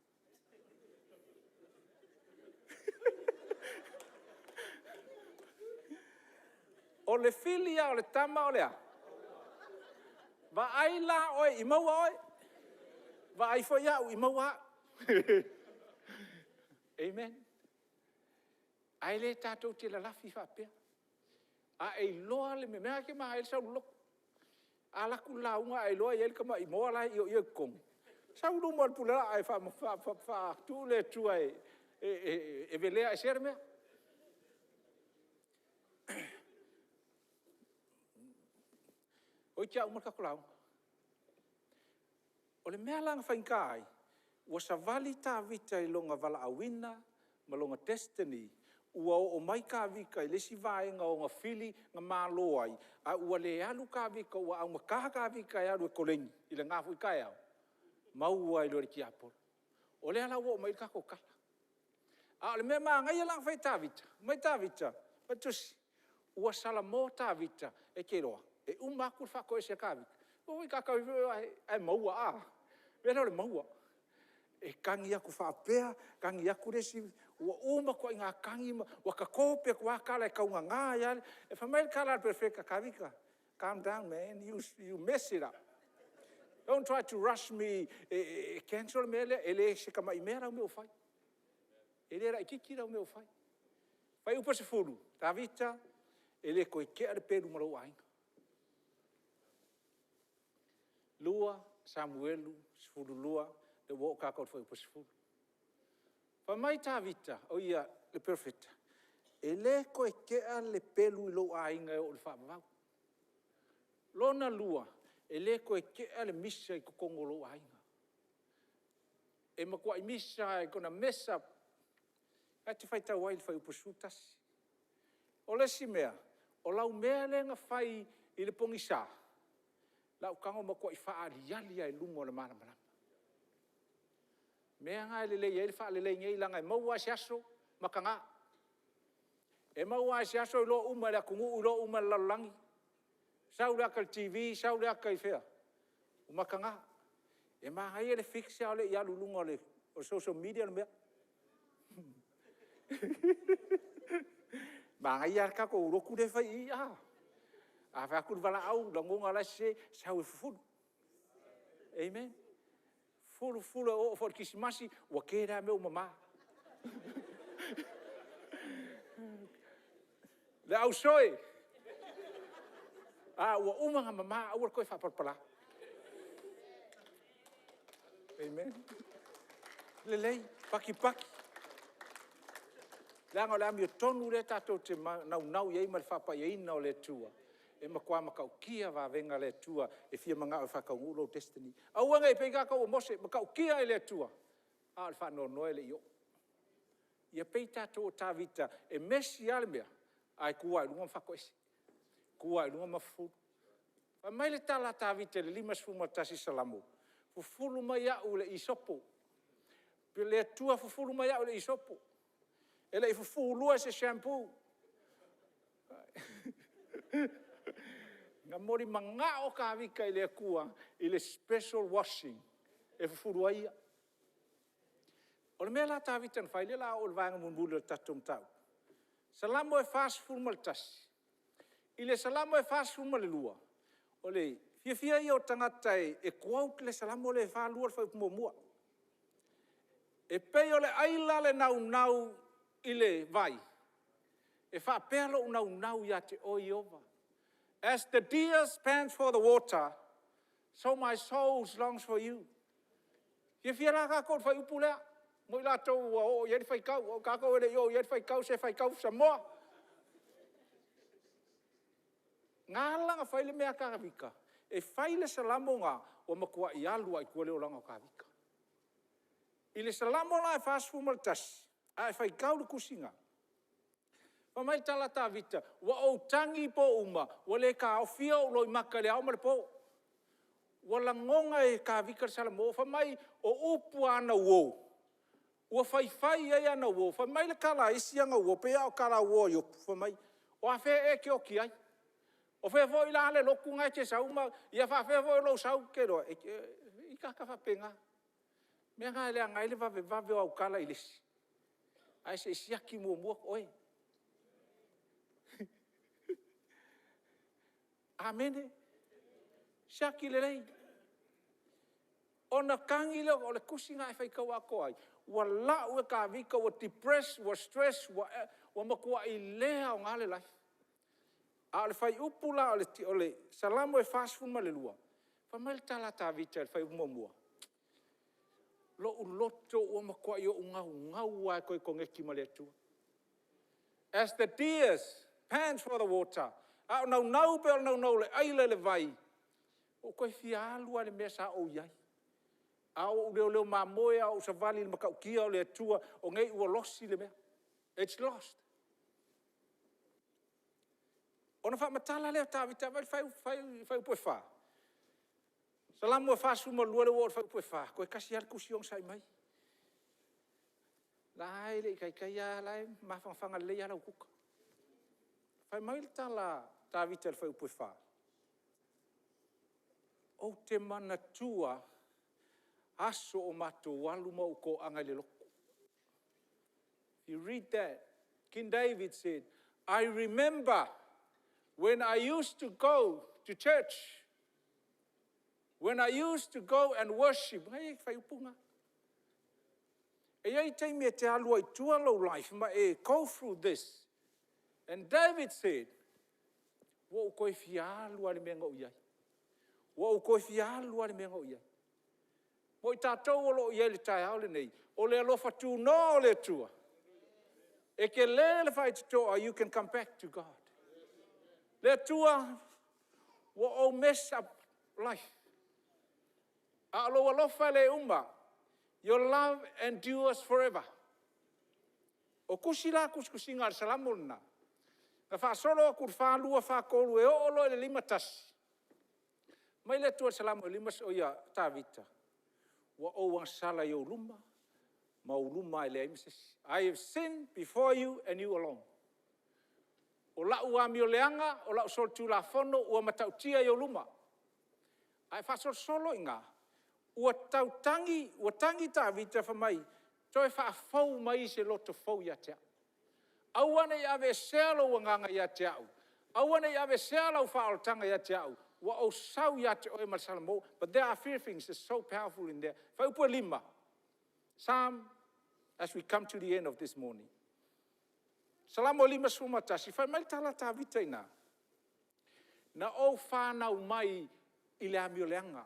O le fili lava o le tama o le a? Vaai la oe i maua oe, vaai foi au i maua au. Amen. Ae le tatou te lalafi faapea. A e iloa le mea lena e te manaia ai le sau i le lotu. A alu atu le lauga ae iloa e i ai le tamai moa la e ioio i totonu, sau i luma o le pulea e faatu le Atua e velea esea le mea. Toeitiiti lava uma le tatou lauga. O le mea la na faigata ai, ua savali Tavita i lona valaauina ma lona destiny, ua oo mai Tavita i le isi vaega o ona fili na malo ai, ae ua le alu Tavita ua augata Tavita e alu e koleni i lena foi taeao, maua ai loa e le tiapolo. O lea la ua oo mai ai le tatou tala. A o le mea manaia la na fai e Tavita, fai mai Tavita, fai mai le tusi, ua salamo Tavita, e te iloa, e uma atu le faatoese a Tavita, ae maua a, o le mea lea o le maua. E tagi atu faapea, tagi atu le isi, ua uma ituaiga tagi ua tato pe atu a tala e taugata ai lava. Fai mai le tala a le perofeta, Tavita, calm down man you mess it up. Don't try to rush me e cancel le mea lea, e le o se tamai mea lau mea ua fai. E le laitiiti lau mea ua fai. Fuaiupu 10, Tavita, e le toe tea le pelu ma lou aiga. 2 Samuelu 12, lea ua oo tatou i le fuaiupu 10. Fai mai Tavita, oi le perofeta, e le toe tea le pelu i lou aiga e oo i le faavavau. Lona lua, e le toe tea le misa i totonu o lou aiga. E matuai misa lava gonna mess up. Ta e te faitau ai i le fuaiupu 11. O le isi mea, o lau mea lea na fai i le pogisa, o lau tago matua faaaliali lava i luga o le malamalama. O le mea lena e lelei ai le faalelei nei leaga e maua lava i se aso, mataga. E maua lava i se aso iloa uma e le atunuu, iloa uma e le lalolagi, sau le ata i le TV sau le ata i fea, ua mataga. E manaia le fix a o le i alu i luga o le social media le mea. Manaia lava le tatou lotu lea e fai i i a. A fai atu le valaau, lagona la e sese, sau e fufulu. Amen. Fufulu, fufulu e oo foi i le Kerisimasi ua tele lava mea ua mama. Le au soe, a ua uma ona mama aua le toe faapalapala. Amen. Lelei, patipati, leaga o le amiotonu lea tatou te naunau i ai ma le faapaiaina o le Atua, e matua matautia vavega a le Atua e fia manao e faataunuu lou destiny. Aua ne i pei tatou o Mose, e matautia i le Atua a o le faanoanoa e le i oo. Ia pei tatou o Tavita, e mesi lava le mea, ae tu lava i luga ma faatoese, tu lava i luga ma fufulu. Fai mai le tala a Tavita i le 51 Salamo, fufulu mai au i le isopo, le Atua fufulu mai au i le isopo. E le i fufulua i se shampoo. Na moli manao Tavita i le Atua i le special washing e fufulu ai ia. O le mea la a Tavita na fai, lea o le a oo i le vaega mulimuli o le tatou mataupu, Salamo e 41, i le Salamo e 42, o le fiafia ia o tagata e quote le Salamo lea e 42 le fuaiupu muamua. E pei o le aila le naunau i le vai, e faapea lou naunau ia te oe Ieova. As the deer pants for the water, so my soul longs for you. E fiafia la tatou i le fuaiupu lea, mo i latou ua oo i ai le faitau, o tatou e le i oo i ai le faitau, se faitau samoa. Na ala ona fai le mea a Tavita, e fai le Salamo lena, ua matuai alu lava i tua le olaga o Tavita. I le Salamo la e 41, a e faitau le tusi lena, fai mai le tala a Tavita, ua ou tagi i po uma ua le taofia ou loimata i le ao ma le po. Ua lagona e Tavita le Salamo, fai mai o upu a ana uo, ua faifai ai ana uo, fai mai le tala a isi ana uo, pei lava o tala a uo a Iopu, fai mai, o afea ea e te oti ai? O fea foi la le lotu lena e te sau ma… ia faapefea foi lou sau ou te iloa? E i ai tagata faapena. O le mea lena e leaga ai le vavevave o au tala i le isi, ae se i siaki muamua oe. Amene. Siaki lelei, ona tagi lea, o le tusi lena a e faitau atoa ai, ua lau e Tavita ua depress ua stress ua matuai le aoga le life. A o le fuaiupu la o le Salamo e 42, fai mai le tala a Tavita i le fuaiupu 1, Lou loto ua matuai ou naunau lava e toe koneti ma le Atua. As the deers pant for the water, a ou naunau e pei o le naunau o le aila i le vai, ua ou toe fia alu lava i le mea sa ou i ai. A o ou leoleo mamoe, a o ou savali i le matautia o le Atua, o nei ua losi le mea. Its lost. Ona faamatala lea o Tavita, vaai i le fuaiupu 4, Salamo 42 lea ua oo i le fuaiupu 4, toe tasi lava le tusi onosai mai. O la e le i taitai lava, o la e mafanafana lelei lava lau tuta. Fai mai le tala a Tavita i le fuaiupu 4, ou te manatua aso o matou alu ma ou toaga i le lotu. You read that, King David said, I remember when I used to go to church, when I used to go and worship. E i ai le fuaiupu lena. E i ai taimi e te alu ai i tua lou life ma e go through this. And David said, ua ou toe fia alu lava i le mea na ou i ai. Ua ou toe fia alu lava i le mea na ou i ai. Mo i tatou o lo o i ai i le taeao lenei, o le alofa tunoa o le Atua, e tele le faitotoa, you can come back to God. Le Atua, ua ou mess up life, a o lou alofa e le uma. Your love endures forever. O tusi la tusitusiga a le Salamo lena, na faasolo atu i le 42, 43 e oo loa i le 51, fai mai le Atua i le Salamo ia Tavita, ua ou agasala i ou luma ma ou luma lava e leai ma se isi. I have sin before you and you alone. O lau amioleaga, o lau solitulafono ua matautia i ou luma. A e faasolosolo i ina, ua tautagi, ua tagi Tavita fai mai, toe faafou mai se loto fou ia te au. Aua ne i aveesea lou Agaga ia te au, aua ne i aveesea lau faaolataga ia te au, ua ou sau ia te oe ma le salamo. But there are few things that so powerful in there. Fuaiupu 5, Psalm as we come to the end of this morning. Salamo 51, fai mai le tala a Tavita i ina, na ou fanau mai i le amioleaga.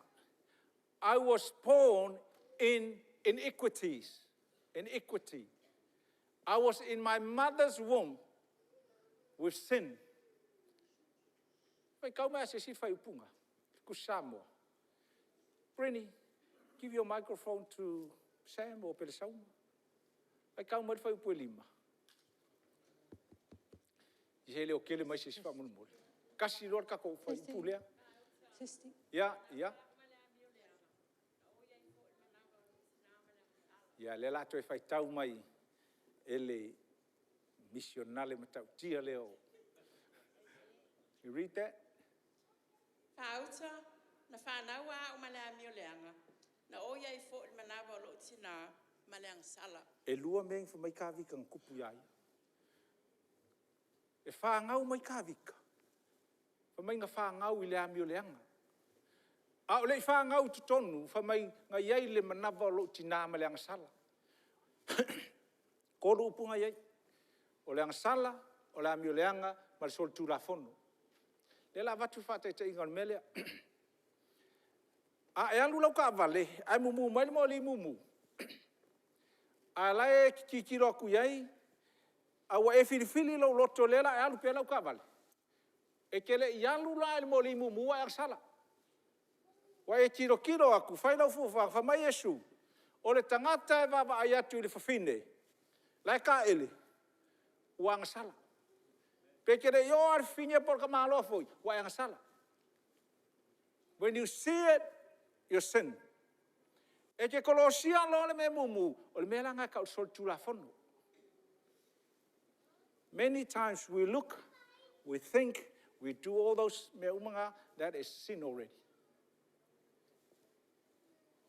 I was born in iniquities, iniquity. I was in my mother's womb with sin. Faitau mai lava se isi fuaiupu lena, Tusi Samoa. Britney, give your microphone to Sam or Pelesauma. Faitau mai le fuaiupu 5. Se e le o tele mai se isi faamolemole. Tasi loa le tatou fuaiupu lea. Ia, ia. Ia, lea o le a toe faitau mai e le misionale matautia lea. You read that? Faauta, na fanau a au ma le amioleaga, na ou i ai foi i le manava o lou tinā ma le agasala. E lua mea na fai mai Tavita na tupu ia ia. E fanau mai Tavita, fai mai na fanau i le amioleaga. A o le i fanau i totonu, fai mai na i ai i le manava o lou tina ma le agasala. E 3 upu na i ai, o le agasala, o le amioleaga ma le solitulafono. O lea o le a avatu le faataitaiga o le mea lea. A e alu lau taavale ae mumu mai le moli mumu, a o la e te tilotilo atu i ai ae ua e filifili i lou loto o lea o le a e alu pea lau taavale, e te le i alu la i le moli mumu ua e agasala. Ua e tilotilo atu fai lau fuafuaga, fai mai Iesu, o le tagata e vaavaai atu i le fafine la e taele, ua agasala. Pe te le i oo lava i le fafine po o le tamaloa foi, ua e agasala. When you see it, you sin. E te kolosia loa le mea mumu, o le mea la lena e tau o le solitulafono. Many times we look, we think, we do all those mea uma na, that is sin already.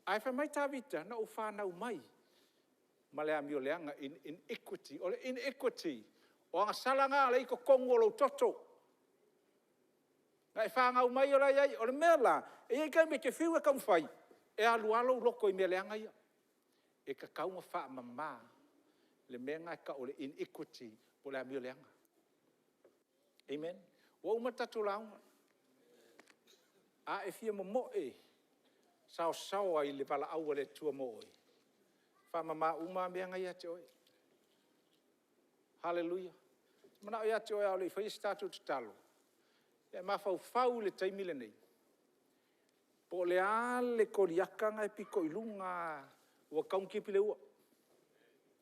Ae fai mai Tavita, na ou fanau mai ma le amioleaga, in iniquity. O le iniquity, o agasala na o lea e i totonu o lou toto. Na e fanau mai o la e i ai. O le mea la, e i ai taimi e te fiu e taumafai, e alu lava lou loto i mea leaga ia. E tatau ona faamama le mea lena e tau o le iniquity po o le amioleaga. Amen. Ua uma le tatou lauga. A e fia momoe saosaoa i le valaau a le Atua mo oe, faamama uma lava mea na e ia te oe. Hallelujah. Ou te manao ia te oe a o le i faia se tatou tatalo, ia e mafaufau i le taimi lenei, po o le a le koliata lena e pito i luga lava ua tatau ona tipi le ua,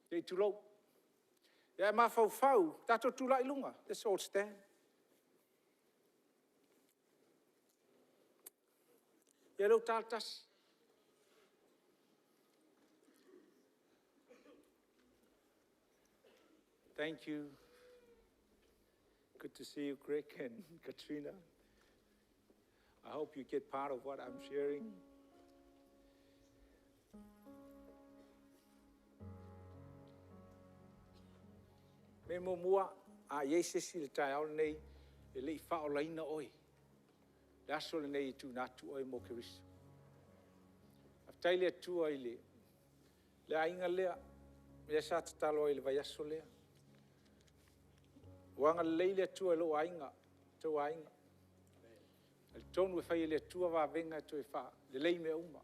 se i tulou. Ia e mafaufau, tatou tulai i luga, let's all stand. Ia o lea ua ta le 1. Thank you. Good to see you, Greg and Katrina. I hope you get part of what I'm sharing. Mea muamua, a i ai se isi i le taeao lenei e le i faaolaina oe, o le aso lenei e tuuina atu oe mo Keriso. Faafetai i le Atua i le aiga lea, lea sa tatalo ai i le vaiaso lea. Ua agalelei le Atua i lou aiga, lo outou aiga. E talitonu e fai e le Atua vavega e toe faalelei mea uma.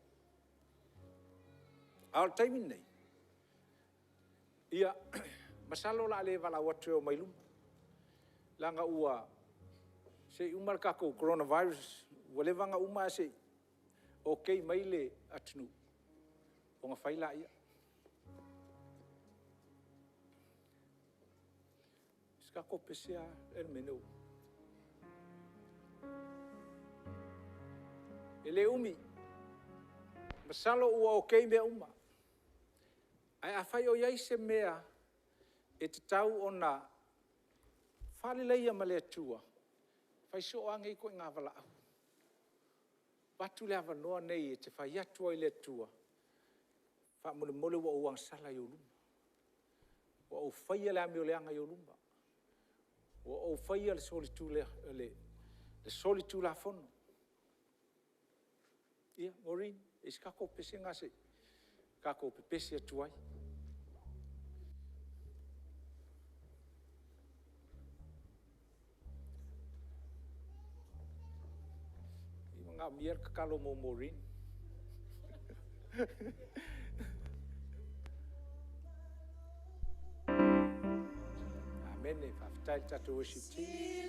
A o le taimi lenei, ia, masalo o le a le valaau atu e omai i luma, leaga se i uma le tatou Coronavirus, ua leva ona uma ae se i okei mai le atunuu ona fai lea. O se tatou pese lava. E le umi, masalo ua okei mea uma. Ae afai o i ai se mea e tatau ona Faaleleia ma le Atua, fai soo lava nei ituaiga valaau. Avatu le avanoa lenei e te fai atu ai i le Atua, faamolemole ua ou agasala i ou luma, ua ou faia le amio leaga i ou luma, ua ou faia le solitulafono. Ia Maureen, e i ai se tatou pese lena se i tatou pepese atu ai. E manaomia le tatalo mo Maureen. Amene. Faafetai i le tatou worship team.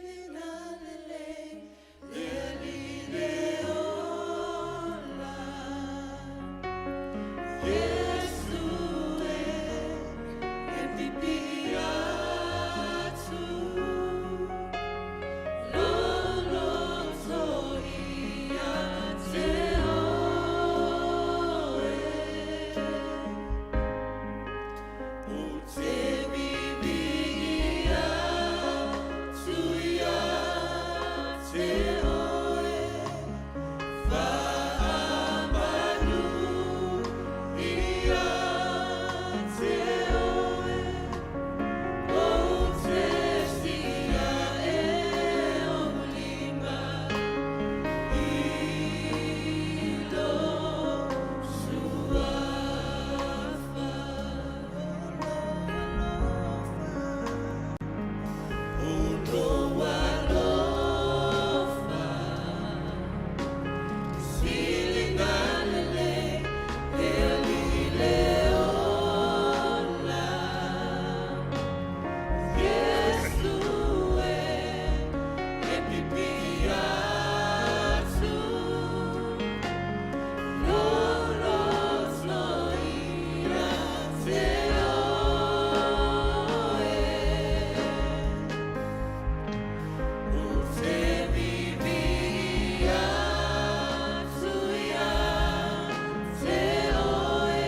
Te viviia atu ia te Lou alofa sili ona lelei e alii le ola, Iesu e, e pipii atu, lou loto ia te oe. Ou te viviia atu ia te oe,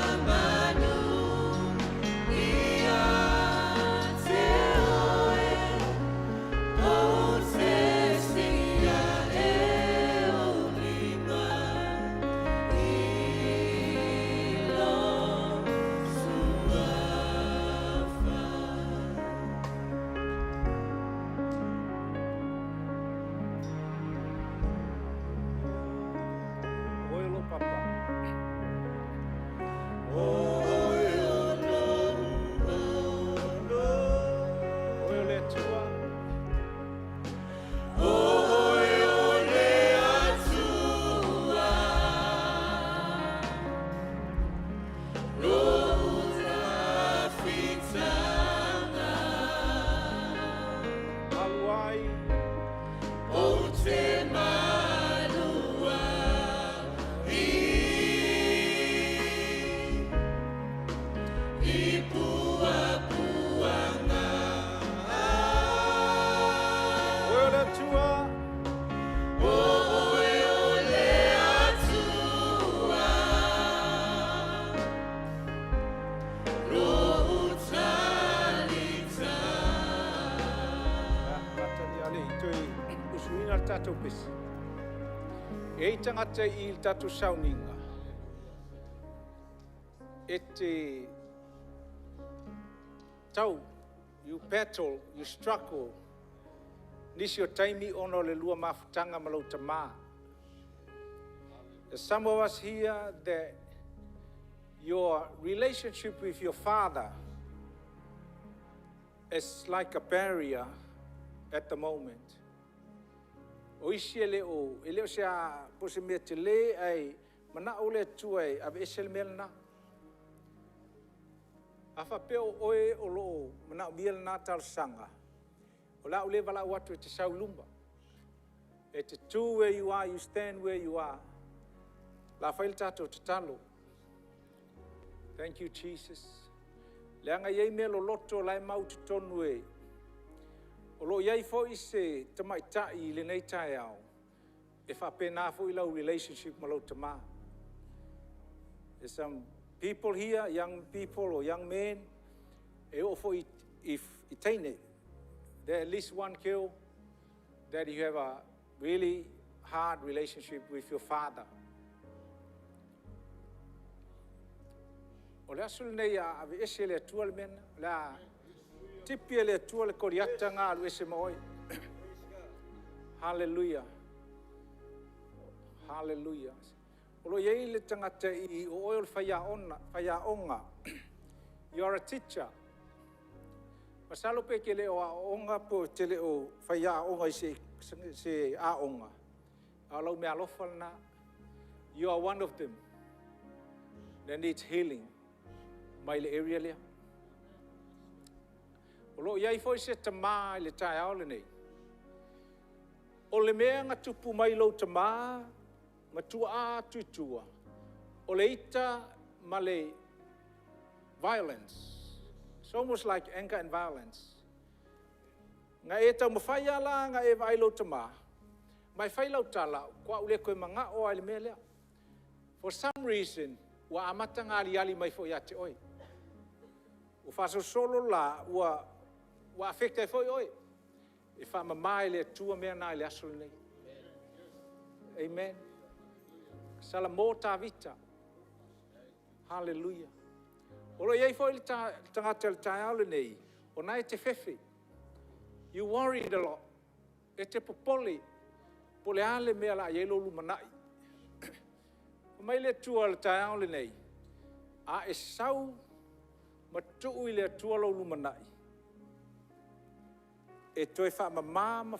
faamanu ia te oe, ou te siia e ou lima i lou suafa. O oe lou papa. O oe o lou O oe o le Atua. O oe o le Atua, lou tafitaga, Malu ai. Ou te malu ai i puapuaga. O oe o le Atua. O oe o le Atua, lou talitaga. Matali ale i toe usuina le tatou pese. E i tagata i le tatou sauniga, e te tau, you battle, you struggle, nisi o taimi ona o le lua mafutaga ma lou tama. There's some of us here that your relationship with your father is like a barrier at the moment. O isi e le o se a, po se mea te le, ai mana o le Atua e aveese le mea lena. A faapea o oe o lo o manaomia lena talosaga, o le a ou le valaau atu e te sau i luma. E te tu where you are, you stand where you are. La fai le tatou tatalo. Thank you, Jesus. Leaga e i ai mea loloto la e mau totonu e. O lo o i ai foi se tamaitai i lenei taeao, e faapena foi lau relationship ma lou tama. There's some people here, young people or young men, e oo foi i teine. There at least one girl that you have a really hard relationship with your father. O le aso lenei a aveese e le Atua le mea lena. O le a tipi e le Atua le Koliata na alu ese ma oe. Hallelujah. Hallelujah. O lo o i ai le tagata i o oe o le faiaoga, faiaoga. You are a teacher. Masalo pe te le o aooga po o te le o faiaoga i se, se aoga. A o lau meaalofa lena. You are one of them that needs healing mai le area lea. O lo o i ai foi se tamā i le taeao lenei. O le mea na tupu mai lou tamā ma tuaa atu i tua, o le ita ma le violence. It's almost like anger and violence. Na e taumafai lava la na e vaai lou tamā, ma e fai lau tala, ua ou le toe manao lava i le mea lea. For some reason, ua amata ona aliali mai foi ia te oe. Ua faasolosolo la, ua affect ai foi oe. E faamama e le Atua mea na i le aso lenei. Amen. Salamo Tavita. Hallelujah. O lo o i ai foi le tagata i le taeao lenei, o na e te fefe. You worried a lot. E te popole po o le a le mea o le a i ai lou lumanai. Fai mai le Atua i le taeao lenei, a e sau ma tuu i le Atua lou lumanai, e toe faamama ma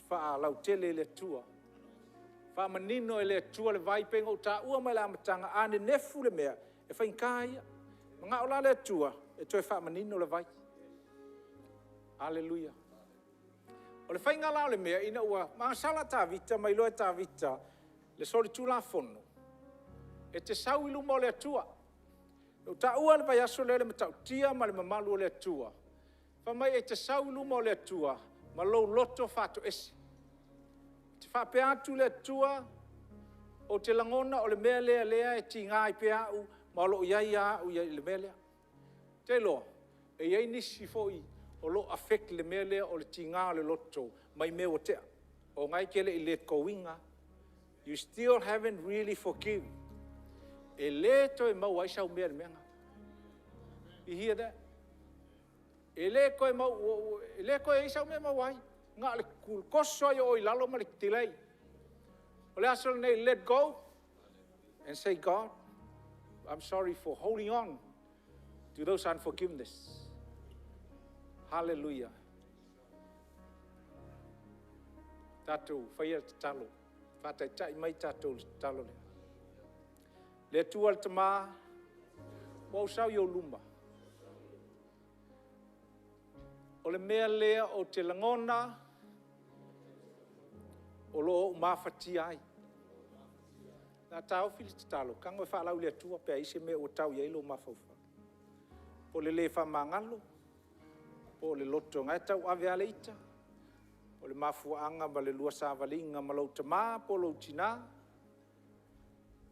faalautele e le Atua. Faamanino e le Atua le vai, pei ona ou taua mai le amataga, a nenefu le mea, e faigata ia. Manao la le Atua e toe faamanino le vai. Aleluia. O le faiga la o le mea, ina ua magasala Tavita ma iloa e Tavita le solitulafono, e te sau i luma o le Atua. Na ou taua i le vaiaso lea le matautia ma le mamalu o le Atua, fai mai e te sau i luma o le Atua ma lou loto faatoese. E te faapea atu i le Atua, ou te lagona o le mea lea o lea e tiga ai pea au ma o lo o i ai lava au i le mea lea. Ou te iloa, e i ai nisi foi o lo o affect i le mea lea o le tiga o le loto mai mea ua tea, o lena e te le i let go ina. You still haven't really forgive. E le toe maua ai sau mea i le mea lena. You hear that? E le toe mau, e le toe i ai sau mea e maua ai. Na o le toso ai o oe i lalo ma le delay. O le aso lenei, let go and say, God, I'm sorry for holding on to those unforgiveness. Hallelujah. Tatou faia le tatalo. Faataitai mai tatou i le tatalo lea. Le Atua le Tama, ua ou sau i ou luma. O le mea lea ou te lagona, o lo o ou mafatia ai. O le a taofi le tatalo, tago e falau i le Atua pe a i ai se mea ua tau i ai lou mafaufau. Po o le le faamagalo, po o le loto o lena e tauave lava le ita, o le mafuaaga ma le lua savaliga ma lou tama po o lou tina,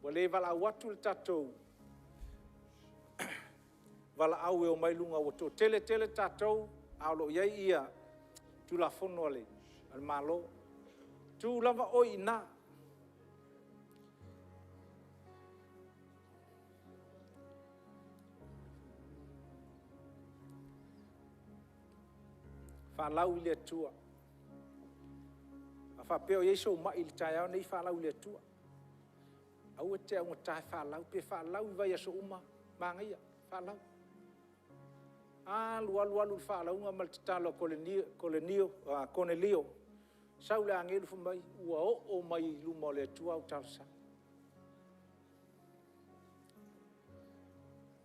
ua le valaau atu le tatou valaau e omai luga ua toatele tele tatou, a o lo o i ai Tulafono a le Malo. Tu lava oe i ina. Falau i le Atua. A faapea o i ai sou mai i le taeao lenei, falau i le Atua. Aua e te augata e falau, pe falau i vaiaso uma, manaia, falau. Alu alu alu i le faalauga ma le tatalo a Konelio, sau le agelu fai mai, ua oo mai i luma o le Atua au talosaga.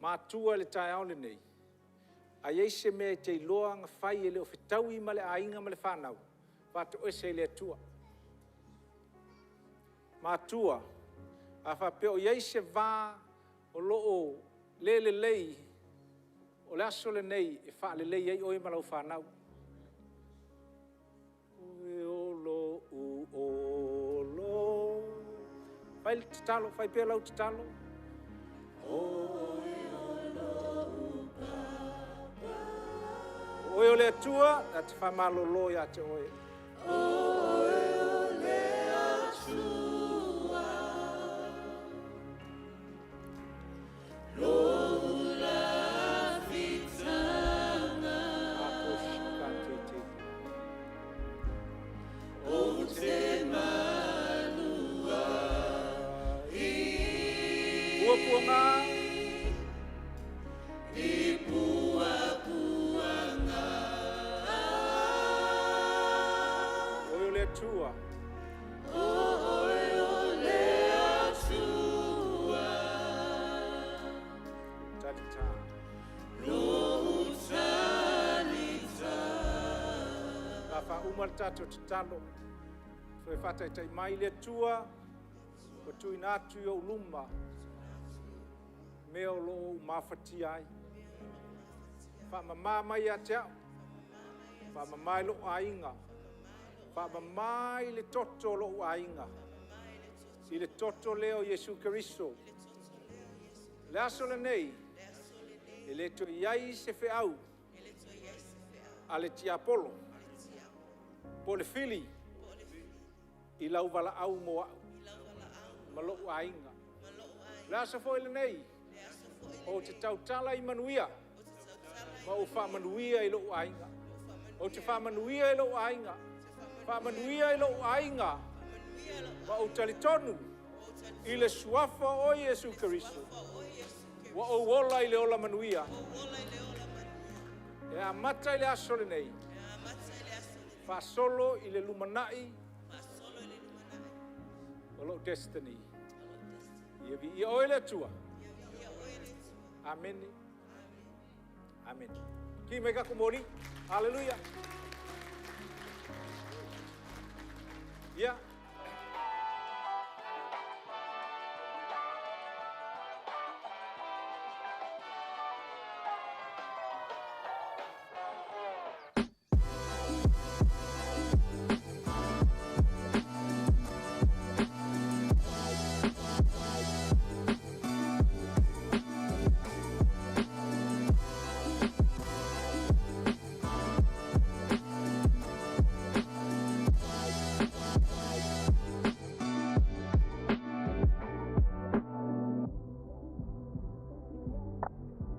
Matua i le taeao lenei, a i ai se mea e te iloa na fai e le o fetaui ma le aiga ma le fanau, faatoese i le Atua. Matua, a faapea o i ai se va o lo o le lelei, o le aso lenei e faalelei ai oe ma lau fanau. O oe o Fai le tatalo, fai pea lau tatalo. Oe o le Atua, na te whamalolo ia te oe. Oe o le Atua, lou lafitaga. Ako shika te te te. Ou te malua Puapuaga. I puapuaga. Oe o le Atua. Oe o le Atua, Talita. lou talita. La whauma le tātou tatalo. So e whataitai mai le Atua, o tuina atu i o luma, mea o lo o mafatia ai. Whaamama mai ia te au. Whaamama i lo aiga. Whaamama i le toto o lo aiga. I le toto lea o Iesu Keriso. Le aso lenei, e le toe iai se feau a le tiapolo, po le fili, i lau valaau mo au, ma lou aiga. Le aso foi lenei, o te tautala i manuia, ma o whaamanuia i lou aiga. O te whaamanuia i lou aiga. Whaamanuia i lou aiga. Ma o talitonu i le suafa o Iesu Keriso. Ua ou ola i le ola manuia. E amata i le aso lenei. Faasolo i le lumanai o lou destiny. Ia viia oe le Atua. Amene. Amen. Ki mai kako moni. Hallelujah.